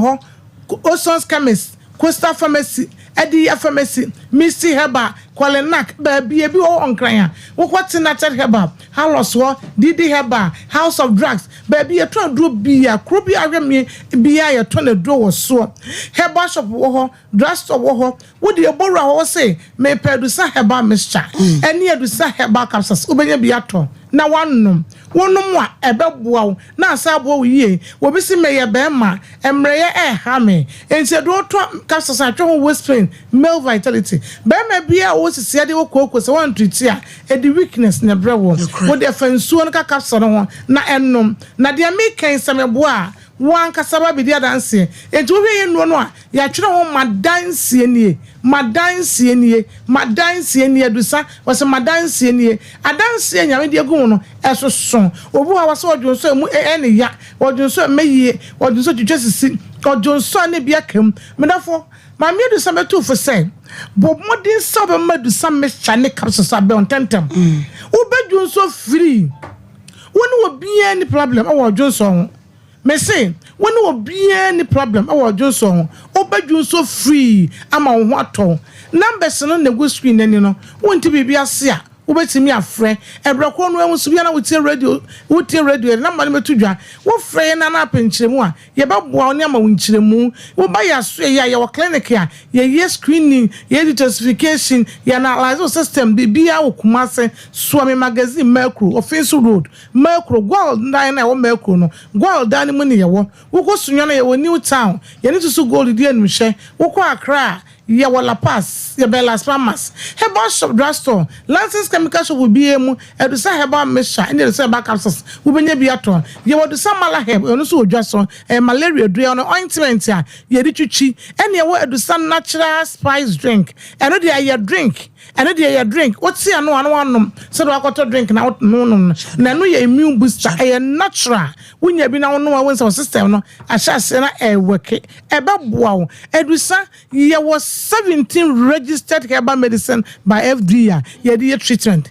hɔ. Oson's Chemist, Coastal Pharmacy, Adiya Pharmacy, Misty Herbal, Kolinak, baabi ebi wɔ hɔ Nkran a. Wokɔ Tinated Herbal, Halos hɔ, Didi Herbal, House of Drugs, baabi yɛtɔn aduro biara, kuro biara hwɛ me biara yɛtɔn aduro wɔ soɔ. Herbal shop wɔ hɔ, drugstore wɔ hɔ. Wo deɛ bɔ wura hɔ wo se mepɛ adusa herbal mixture ɛne adusa herbal capsules wobɛnya bi atɔ na woanom. Wonom a ɛbɛboa wo na asan aboa wo yie. Obi se meyɛ bɛɛma mmerɛyɛ ɛɛha me nti ɛde wotɔ capsules a twe ho waist pain male vitality. Bɛɛma biara a ɔwɔ sisi adeɛ wɔ kooko sɛ woantreat a ɛde weakness na ɛbrɛ wo. Wo deɛ fa nsuo no ka capsule no ho na ɛnom. Na deɛ meka yi sɛ meboa a Wo ankasa ba bɛdi adanseɛ. Enti wohwɛ yɛn nnuro no a, yɛatwerɛ ho M'adanseɛ nie, M'adanseɛ nie, M'adanseɛ nie, Adusa, wɔse M'adanseɛ nie. Adanseɛ a Nyame de agu mu no, ɛsoso. Obi wɔ hɔ a wɔse ɔdwonsɔ a ɛmu ɛyɛ ne ya, ɔdwonsɔ a ɛmmɛ yie, ɔdwonsɔ twitwa sisi, ɔdwonsɔ a na ebi aka mu. Me dɔfo, Maame Adusa bɛtu wo fo sɛ, bɔ mmɔden sɛ wobɛma Adusa mixture ne capsules abɛn wo ntɛmntɛm. Wobɛdwonsɔ firii. Wo ne obiara nni problem wɔ ɔdwonsɔ ho. Me se wo ne obiara nni problem wɔ ɔdwonsɔ ho, wobɛ dwonsɔ free ama wo ho atɔ wo. Numbers no na egu screen no ani no, wonte biribi ase a, Wobɛtumi afrɛ. Ɛberɛ korɔ no ara mu nso, bia na wotie radio, wotie radio, yɛde number no bɛto dwa. Wofrɛ yɛn na apɛ nkyerɛmu a, yɛbɛboa wo ne ama wo nkyerɛmu. Woba yɛn asoɛeɛ a, yɛwɔ clinic a, yɛyɛ screening, yɛyɛ detoxification, yɛ analyse wo system, biribiara wɔ Kumase, Suame Magazine, Merkro, Offinso Road, Merkro, Goil dan no a ɛwɔ Merkro no, Goil dan no mu ne yɛwɔ. Wokɔ Sunyani a, yɛwɔ New Town, yɛne Susu Gold di animhwɛ. Wokɔ Accra a, Yɛwɔ La Paz, yɛbɛn Las Palmas, herbal shop, drug store, licensed chemical shop biara mu, Adusa herbal mixture ne Adusa herbal capsules, wobɛnya bi atɔ. Yɛwɔ Adusa Malaheb, ɛno nso wɔ dwa so, ɛyɛ malaria duro, ɛno ointment a yɛde twitwi, ɛne ɛwɔ Adusa natural spice drink, ɛno deɛ ɛyɛ drink, ɛno deɛ ɛyɛ drink, wote ano a na woanom sɛdeɛ woakɔtɔ drink na wonom no, na ɛno yɛ immune booster, ɛyɛ natural, wonya bi na wonom a wohu sɛ wo system no ahyɛ aseɛ na ɛrewɔke, ɛbɛboa wo. Adusa Yɛwɔ 17 registered herbal medicine by FDA a yɛde yɛ treatment.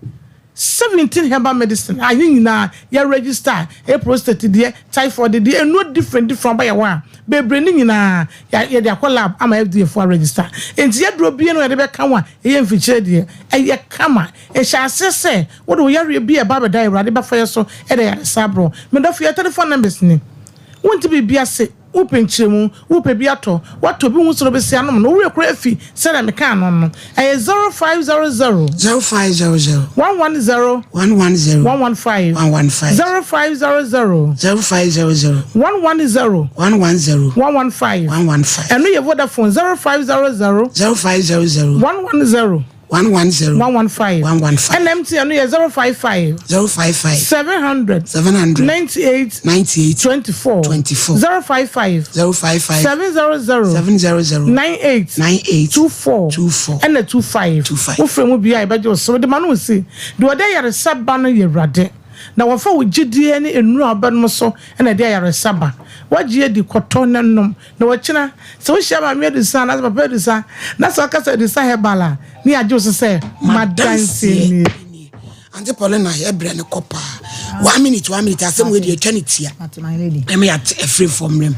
17 herbal medicine a yɛn nyinaa yɛ register a ɛyɛ prostate deɛ, typhoid deɛ, nnuro different different aba yɛ hɔ a bebree ne nyinaa yɛde akɔ lab ama FDA foɔ a register. Nti yɛduro biara no yɛde bɛka ho a ɛyɛ mfikyire deɛ ɛyɛ kama. Ɛhyɛ aseɛ sɛ wode wo yareɛ bi a ɛba abɛda Awurade bɛfa yɛ so de ayaresa abrɛ wo. Me dɔfo yɛ telephone numbers ni. Wonte biribi ase. Wopɛ nkyerɛmu, wopɛ bi atɔ, woatɔ bi ho sɛ wobɛsi anom no, wo werɛ koraa afi sɛdeɛ mekaa no no. Ɛyɛ 0500. 0500. 110. 110. 115. 115. 0500. 0500. 110. 110. 115. 115. Ɛno yɛ Vodafone 0500. 0500. 110. 110. 115. 115. Ɛna MTN no yɛ 055. 055. 700. 700. 98. 98. 24. 24. 055. 055. 700. 700. 98. 98. 24. 24. Ɛna 25. 25. Wofrɛ mu bia yɛbɛgye wo so. Wode ma no si. Deɛ ɔde ayaresa ba no yɛ Awurade. Na wɔfa wo gyidie ne nnuro a wobɛnom so na ɛde ayaresa ba. Woagye adi, kɔtɔ na nom. Na ɔkyena, sɛ wohyia Maame Adusa anaasɛ Papa Adusa na sɛ ɔka sɛ Adusa Herbal a, ne yɛagye wo so sɛ m'adanseɛ nie. Auntie Paulina yɛ brɛ no kɔ paa. One minute one minute asɛm wei deɛ atwa ne tia. Ɛmɛ yɛate afiri fam mmerɛ mu.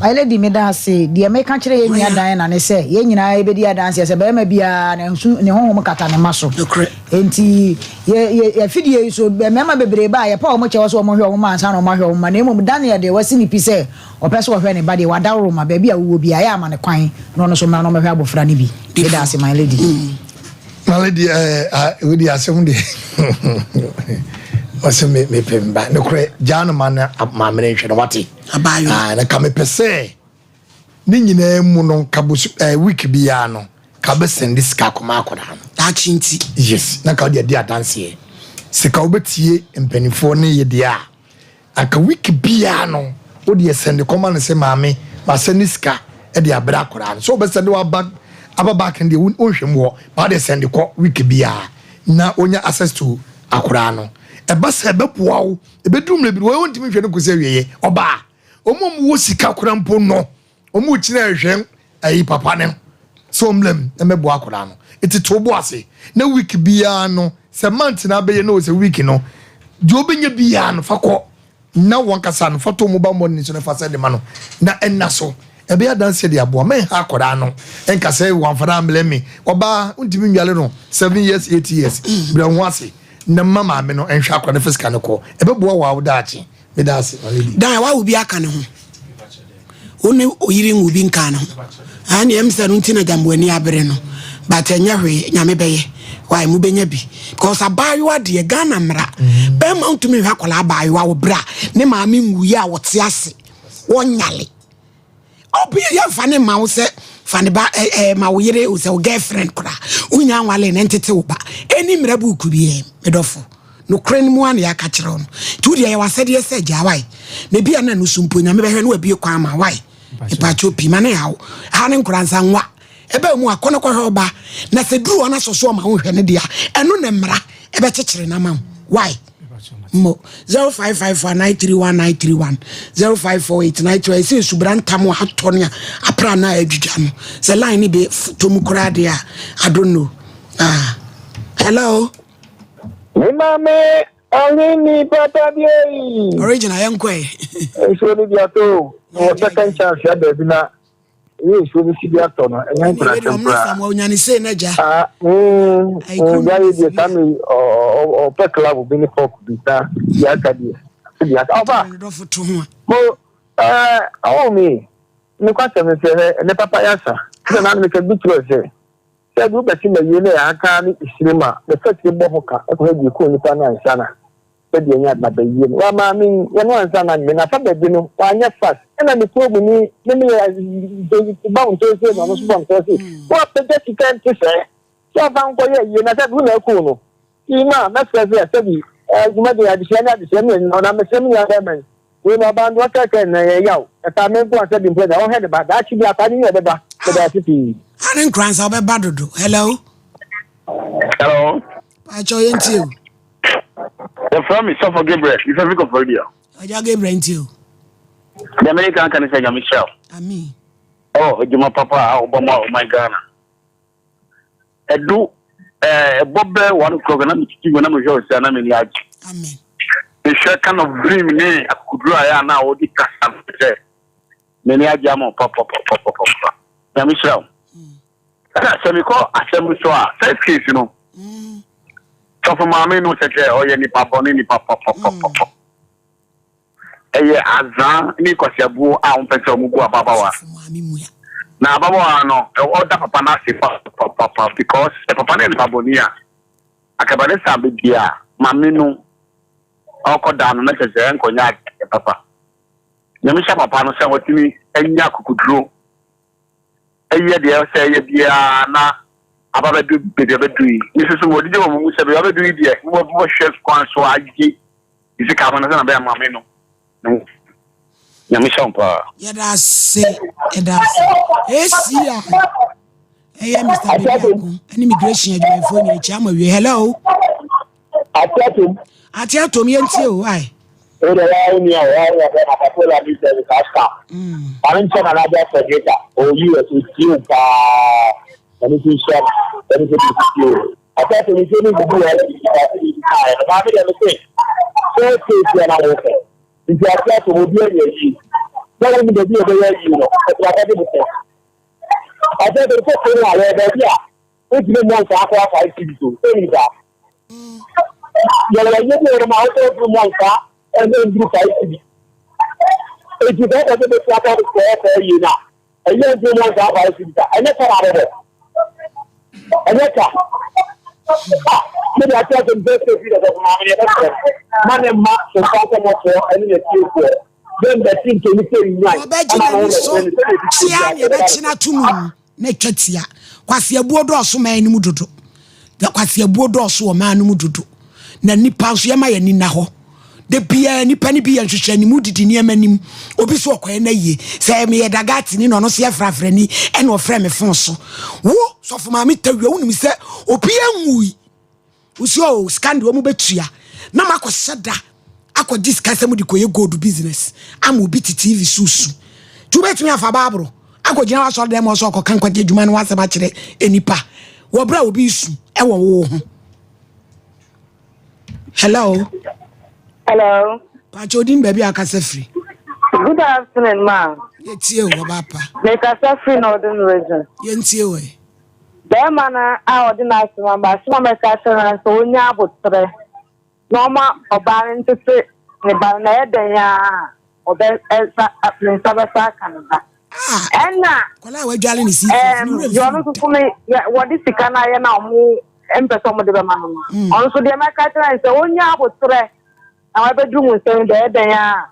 My lady meda ase. Deɛ meka kyerɛ yɛn nua Diana ne sɛ yɛn nyinaa yɛbɛdi adanseɛ sɛ barima biara ne nso ne honhom kata ne mma so. Enti yɛ yɛ afidie yi so mmarima bebree ba a yɛpa wɔn kyɛw sɛ wɔn hwɛ wɔn mma ansa na wɔn ahwɛ wɔn mma na mmom Daniel deɛ wasi ne pi sɛ Ɔpɛ sɛ ɔhwɛ ne ba deɛ, wadaworo ma baabi a wowɔ biara, yɛ a ma no kwan na ɔno nso mmra na ɔmmɛhwɛ abɔfra no bi. Meda ase, my lady. My lady, eh, ah, wei deɛ asɛm deɛ ɔsɛ me mepɛ me ba nokorɛ gyaa no ma no maame no nhwɛ no wate Abaayewa. Ah, na ka mepɛ sɛ ne nyinaa mu no ka boso eh, week biara no ka bɛsɛnde sika akɔma akwadaa no Daakye nti. yes na ka wode adi adanseɛ sɛ ka wobɛtie mpanimfoɔ ne yɛ deɛ a Anka week biara no wo deɛ sɛnde kɔma no sɛ maame masɛnde sika de abrɛ akwadaa no sɛ wobɛsɛnde waba aba back no deɛ wonhwɛ mu hɔ ba wo deɛ sɛnde kɔ week biara na wonya access to akwadaa no ɛba sɛ ɛbɛboa wo ɛbɛduru mmerɛ bi no wɔn ntumi nhwɛ no kɔsi awieɛ ɔbaa wɔn a wɔwɔ sika koraa mpo no Wɔn kyinɛ hwɛ ayi papa no sɛ ɔmmra mu na mɛboa akwadaa no. Nti to bo ase na week biara no sɛ month na abɛyɛ no sɛ week no deɛ ɔbɛnya biara no fa kɔ na wɔn kasa no fa to mobile money so na fa sɛ de ma no na ɛna so ɛbɛyɛ adanseɛ de aboa mɛnha akwadaa no ɛnka sɛ wɔamfa no ammrɛ me ɔbaa wontumi nwale no seven years eight years brɛ ho ase na ma maame no nhwɛ akwadaa no fa sika no kɔ ɛbɛboa wɔ awodaakye. Meda ase, my lady. Dan wawo bi aka ne ho. Wo ne oyiri nwo bi nka ne ho. Ɛne ɛm sɛ no nti na gyambo ani abere no. But ɛnyɛ hwee, nyame bɛyɛ. Why mo bɛnya bi. Because abaayewa deɛ Ghana mmara. Mm. Bɛrima ntumi nhwɛ akwadaa abaayewa wɔ bere a ne maame nwuiɛ a wɔte ase. Wɔnyale. Obi yɛ nfa ne ma wo sɛ fa ne ba ɛ ɛ ma wo yere sɛ wo girlfriend kora wonya nwale ne ntete wo ba ɛni mmerɛ buuku bi ɛ medɔfo nokorɛ no mu a na yɛaka kyerɛ wo no nti wodeɛ yɛ wasɛdeɛ sɛ gyaa wae na ebi a na no so mpo nyame bɛhwɛ ne wabie kwan ma wae mepaakyɛw pii ma ne haw ha ne nkora nsa nwa ɛbɛɛ mu akɔ no kɔhwɛ ɔba na sɛ duru hɔ no asɔ so ɔma wohwɛ no deɛ a ɛno na mmara ɛbɛkyekyere no ama wo wae mo 0554 931 931 0548 93 ɛsɛ esubra ntam a atɔ ne a apra na adwidwa no sɛ line ne bɛ tɔ mu koraa deɛ a I don't know ah hello. Me maame ɔhene papa bi eyi. Original yɛn kɔ ɛ. Nsuo ni bi ato wɔ second chance ya baabi na. Ɛyɛ nsuo bi si bi atɔ no, ɛnyɛ nkurasɛm koraa. Samuel onyane sei na gya. Ah, gya yɛ deɛ saa mi ɔpɛ club bi ne pop bi na deɛ aka deɛ. Deɛ aka ɔfa. Mo ɛɛ ɔwɔ mi ne kwasɛm sɛ ɛ ne papa yɛ asa. Sɛ na mi kɛ bi kyerɛ sɛ sɛ bi wobɛsi ma yie na yɛ aka ne esiri ma ne fɛ tiri bɔ ho ka ɛkɔ hɛ deɛ kɔn nipa no ansa na. Sɛdeɛ ɛnyɛ adema bɛyie no wama me yɛ no ansa na me na fa baabi no wanyɛ fast ɛna me kurom ni ne me yɛ ba ntɔnse na ɔno nso bɔ ntɔnse na wapɛgya sika nte sɛ sɛ ɔfa nkɔ yɛ yie na sɛ bi na ɛkuu no ti ma mɛsrɛ sɛ sɛbi adwuma de adesua ne adesua ne ɛnyina na mesrɛ me nua bɛrima yi wei na ɔba no ɔkɛkɛ na ɛyɛ yaw ɛfa me nko a sɛbi mpo na ɔhwɛ ne ba daakye bi akwa ne nyɛ ɔbɛba meda ase pii. Ane nkoransa ɔbɛba dodo hello. Hello. Paakyɛw yɛntie o. Yɛfrɛ me Sɔfo Gabriel, mefrɛ fi Koforidua. Agya Gabriel ntie o. Deɛ mede kan ka ne sɛ Nyame hyira wo. Amen. Ɛwɔ adwuma papa a wobɔ ma ɔman Ghana. Ɛdo ɛbɔ bɛ one o'clock na metiti mu na mehwɛ wo sɛ na m'ani agye. Amen. Mehwɛ kind of dream ne akokoduro a ɛyɛ a na wode kasa no sɛ m'ani agye ama wo papapapapapa. Nyame hyira wo. Ɛna sɛ mekɔ asɛm no so a, first case no, sɔfo maame no sɛ sɛ ɔyɛ nipa bɔne nipa pɔpɔpɔpɔ. Ɛyɛ azaa ne kwasiabuo a wɔmpɛ sɛ wɔn bu ababaawa. Na ababaawa no, ɔda papa no ase papapapa because sɛ papa no yɛ nipa bɔne a, akaba ne saa bɛbi a maame no ɔkɔ da no na kyerɛ sɛ ɛnkɔnyɛ adeɛ papa. Nyame hyɛ papa no sɛ watumi anya akokoduro yɛ deɛ ɛsɛ sɛ ɛyɛ biara na aba bɛdu baabi a bɛdu yi. Me nso so wɔdidi wɔ mo mu sɛ baabi a bɛdu yi deɛ mobɛhwɛ kwan so agye ne sika ama no sɛ na bɛyɛ maame no. Nyame hyɛ wo paa. Yɛda ase, yɛda ase. ACI ɛyɛ Mr. Bediako ɛne immigration adwumayɛfoɔ nyina kyia ma wie. Hello. Ate atom. Ate atom yɛn tie o ai. O de wa o nua o wa o bɛ na papola mi service asa. Maame nkyɛn na n'abɛ Frederica o US o tie o paa. Na ne ti nhyia no. Ɛne sɛ bi tie o. Ate atom nsuo ne gugu wɔ ɛdi bi ase bi kaa yɛ no. Maame deɛ me se first case yɛ na wo fɛ. Nti ate atom obi ayɛ yie. Na wɔn ni baabi a ɔbɛyɛ yie no. Ɛtena bɛde bosɛ. Ate atom sɛ kuro no a yɛ baabi a Wontumi mmɔ nsaa koraa 5 cedis o, sɛ wonim saa? Yɛwɔ ɛnyɛ bi wɔ hɔ ma wosɛ wontumi mmɔ nsaa ɛnyɛ nduru 5 cedis. Enti sɛ wopɛ sɛ bɛtua ka wode kɔyɛ saa yie no a, ɛnyɛ ntumi mmɔ nsaa 5 cedis a, ɛnyɛ ka na abɛbɔ. Ɛnyɛ ka. Ah, me de ate asɛm sɛ sɛ fi dɔsɔfo maame ne ɛbɛsrɛ ma ne mma nsa nkɔmmɔfoɔ ɛne n'atiefoɔ bɛn bɛte ntɛni sɛ nnwan Ɔbɛgye ama n'ani no so ho bɛsrɛ no sɛdeɛ ɛdi kyea biara nea ɛbɛkye no ato mu na atwa tia. Kwaseabuo dɔɔso man no mu dodo. Na kwaseabuo dɔɔso wɔ man no mu dodo. Na nnipa nso yɛma yɛn ani nna hɔ. Da biara nnipa no bi yɛ nhwehwɛnimu didi nneɛma anim. Obi so ɔkɔyɛ no ayie. Sɛ meyɛ dagatini na ɔno nso yɛ frafrani ɛna ɔfrɛ me fon so. Wo sɔfo maame tawia wonim sɛ obiara nwui. Wosi oh sika no deɛ wɔn bɛtua na makɔ hyɛ da akɔgye sika sɛ mode kɔyɛ gold business ama obi te TV so su. Nti wobɛtumi afa baaboro akɔgyina w'asɔre dɛm hɔ sɛ ɔkɔka nkwagye adwuma no ho asɛm akyerɛ nnipa wɔ berɛ a obi resu wɔ wo ho. Hello. Hello. Pakyɛ odin baabi a akasa firi. Good afternoon, ma. Yɛtie o, ɔba pa. Mekasa firi Northern Region. Yɛntie o ɛ. Barima no a ɔde n'asɛm aba, asɛm a mɛka akyerɛ no ne sɛ ɔnya aboterɛ na ɔma ɔbaa no ntete ne ba no, na ɛyɛ dɛn ara a, ɔbɛ ɛsa ne nsa bɛsa aka ne ba. Ɛna Akwadaa a wadwale ne si ɛɛm deɛ ɔno nso so no yɛ wɔde sika no ayɛ na ɔmo mpɛ sɛ ɔmo de bɛma no no, ɔno nso deɛ mɛka akyerɛ no sɛ ɔnya aboterɛ na wabɛduru mo nsam deɛ ɛyɛ dɛn ara a.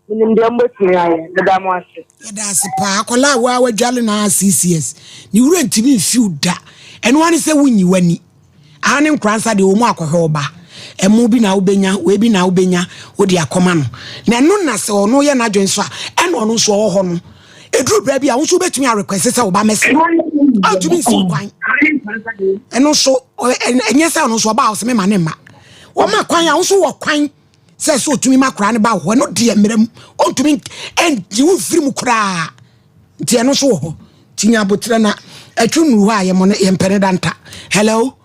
Menim deɛ mobɛtumi ayɛ. Meda mo ase. Yɛda ase paa. Akwadaa a waa wadwale no ara CCS. Ne wura ntumi mfiw da. Ɛno ara ne sɛ wonyi w'ani. Aha ne nkora nsa deɛ wɔn akɔhwɛ wo ba. Ɛmo bi na wobɛnya, wei bi na wobɛnya, wode akɔma no. Na ɛno na sɛ ɔno yɛ n'adwene nso a, ɛna ɔno nso ɔwɔ hɔ no. Ɛduru berɛ bi a, wo nso wobɛtumi arequest sɛ wo ba mmɛsra. Ɔntumi nsi wo kwan. Ɛno nso, ɛnyɛ sɛ ɔno nso ɔba a ɔsɛ mema ne mma. Wɔma kwan a, wo nso wɔ kwan. sɛ sɛ ɔtumi ma koraa no ba wɔ hɔ ɛno deɛ mmerɛ mu ɔntumi ɛngye wo mfiri mu koraa nti ɛno nso wɔ hɔ nti nya aboterɛ na ɛtwe nnuru hɔ a yɛmmɔ no yɛmpɛ ne danta. Hello.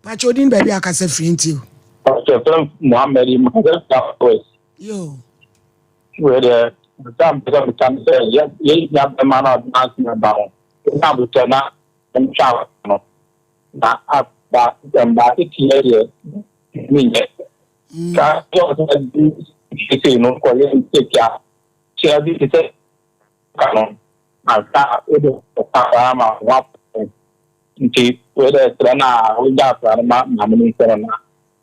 Pakyɛ odin baabi a akasa firi nti o. Pakyɛ fɛn Muhammad Muhammad West. Yo. Wei deɛ. Sɛ mpɛ sɛ meka ne sɛ yɛ yɛ nua bɛma no a ɔde n'asɛm ɛba no, ɔnya abotɛ na ɔntwa no na aba mba teteɛ deɛ menyɛ. Saa sɛ ɔsɛ di sesei no kɔyɛ mistake a kyerɛ bi te sɛ ka no ansa wode ɔka saa ma ho apɛ nti wei dɛ serɛ no a wogya akora no ma maame no nsɛ no na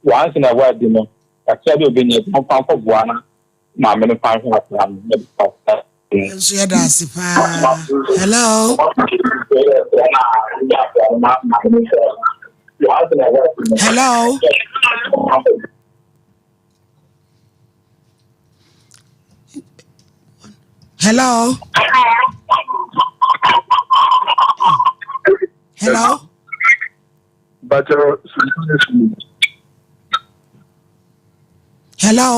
once in a while bi no kakra bi obɛnya bi ɔmfa nkɔboa na maame no fa nhwɛ akora no na bi fa nso yɛda ase paa hello hello hello hello hello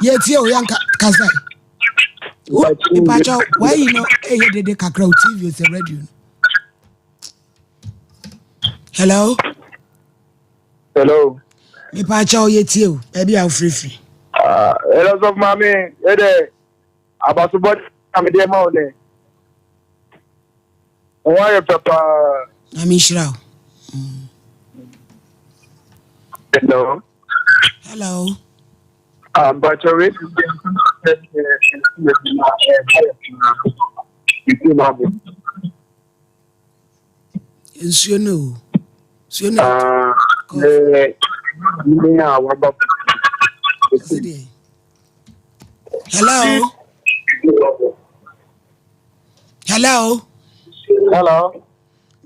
yɛtie o yɛnka kasa mepakyɛ wayi no ɛyɛ dede kakra o tv o sɛ radio no hello hello mepakyɛ o yɛtie o baabi a wofirifiri ah, hello sɔfo maame ɛdɛ abasobɔ na mede ma wo nɛ ho ayɛ fɛ paa nyame nhyira wo hello hello ah, mpakyɛ wei nsuo no o nsuo no ah, hello hello hello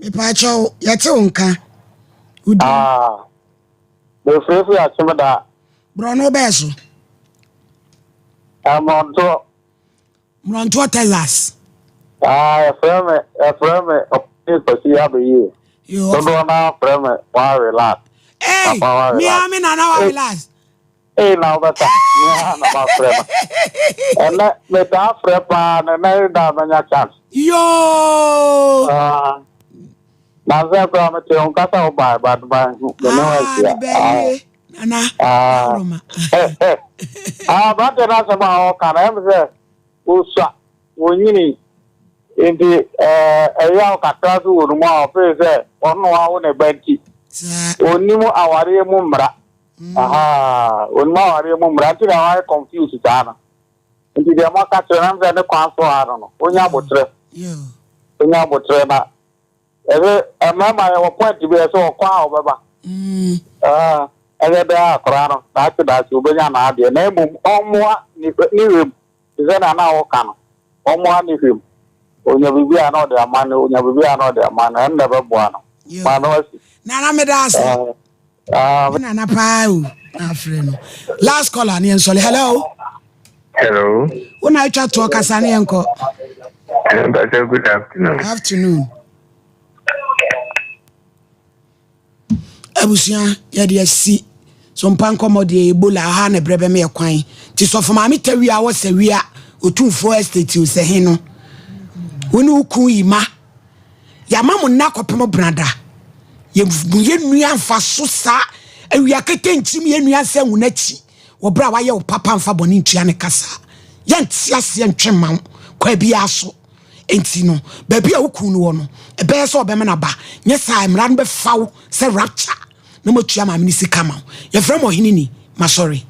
mepaakyɛw yɛte wo nka wodi ah, mefirifiri akyem da borɔno bɛɛ so mmorɔntoɔ Mmorɔntoɔ Texas. Ah, yɛfrɛ me yɛfrɛ me ɔpɛni Kwasi Abeyie. Dodoɔ no ara frɛ me wa relax. Hey, Papa wa me relax. ara me nana wa relax. Ee na wobɛka me ara na mafrɛ no. Ɛnɛ metaa frɛ paa na ɛnɛ da manya chance. Yoo. Ah, na sɛ koraa mete wo nkasa wo bae but ma me ne wo ahyia. Ah, nana. Ah, ah, aberante no asɛm a ɔka no ɛm sɛ osua wonyini nti ɛyaw kakra so wɔ no mu a ɔfee sɛ ɔno awo ne ba nti onim awareɛ mu mmara. Aha, onim awareɛ mu mmara nti na wayɛ confused saa no. Nti deɛ moaka kyerɛ no ɛm sɛ ne kwan so ara no no, onya abotrɛ. Onya abotrɛ na Ɛsɛ mmarima yɛwɔ point bi ɛsɛ ɔkɔ a ɔbɛba. Mm. Ɛyɛ dɛ akora no daakye daakye obenya n'adeɛ na mmom ɔmmoa ne ne hwɛ mu te sɛ nea na ɔka no ɔmmoa ne hwɛ mu onya biribi a na ɔde ama no onya biribi a na ɔde ama no ɛno na ɛbɛboa no ma no asi. Nana meda ase. Me nana paa o na afrɛ no. Last caller ne yɛn sɔle hello. Hello. Wo na atwa toɔ kasa ne yɛn kɔ. Pastor, good afternoon. Afternoon. Abusua yɛde asi so mpa nkɔmmɔ deɛ Ebola ha na ɛbrɛ bɛma yɛ kwan. Nti sɔfo maame tawia wɔ sɛ wia otumfoɔ estate o sɛ he no. Wo ne wo kun yi ma. Yɛama mo nna kɔpem brada. Yɛmu yɛ nua mfaso saa awia kete nkyim yɛ nua sɛ wo n'akyi. Wɔ berɛ a wayɛ wo papa mfa bɔne ntua ne ka saa. Yɛnte aseɛ ntwe mma wo kwan biara so. Enti no, baabi a wo kunu no wɔ no, ɛbɛyɛ sɛ ɔbɛmene aba. Nyɛ saa a, mmara no bɛfa wo sɛ rapture na moatua maame no sika ama wo. Yɛfrɛ me Ɔheneni. Masɔre.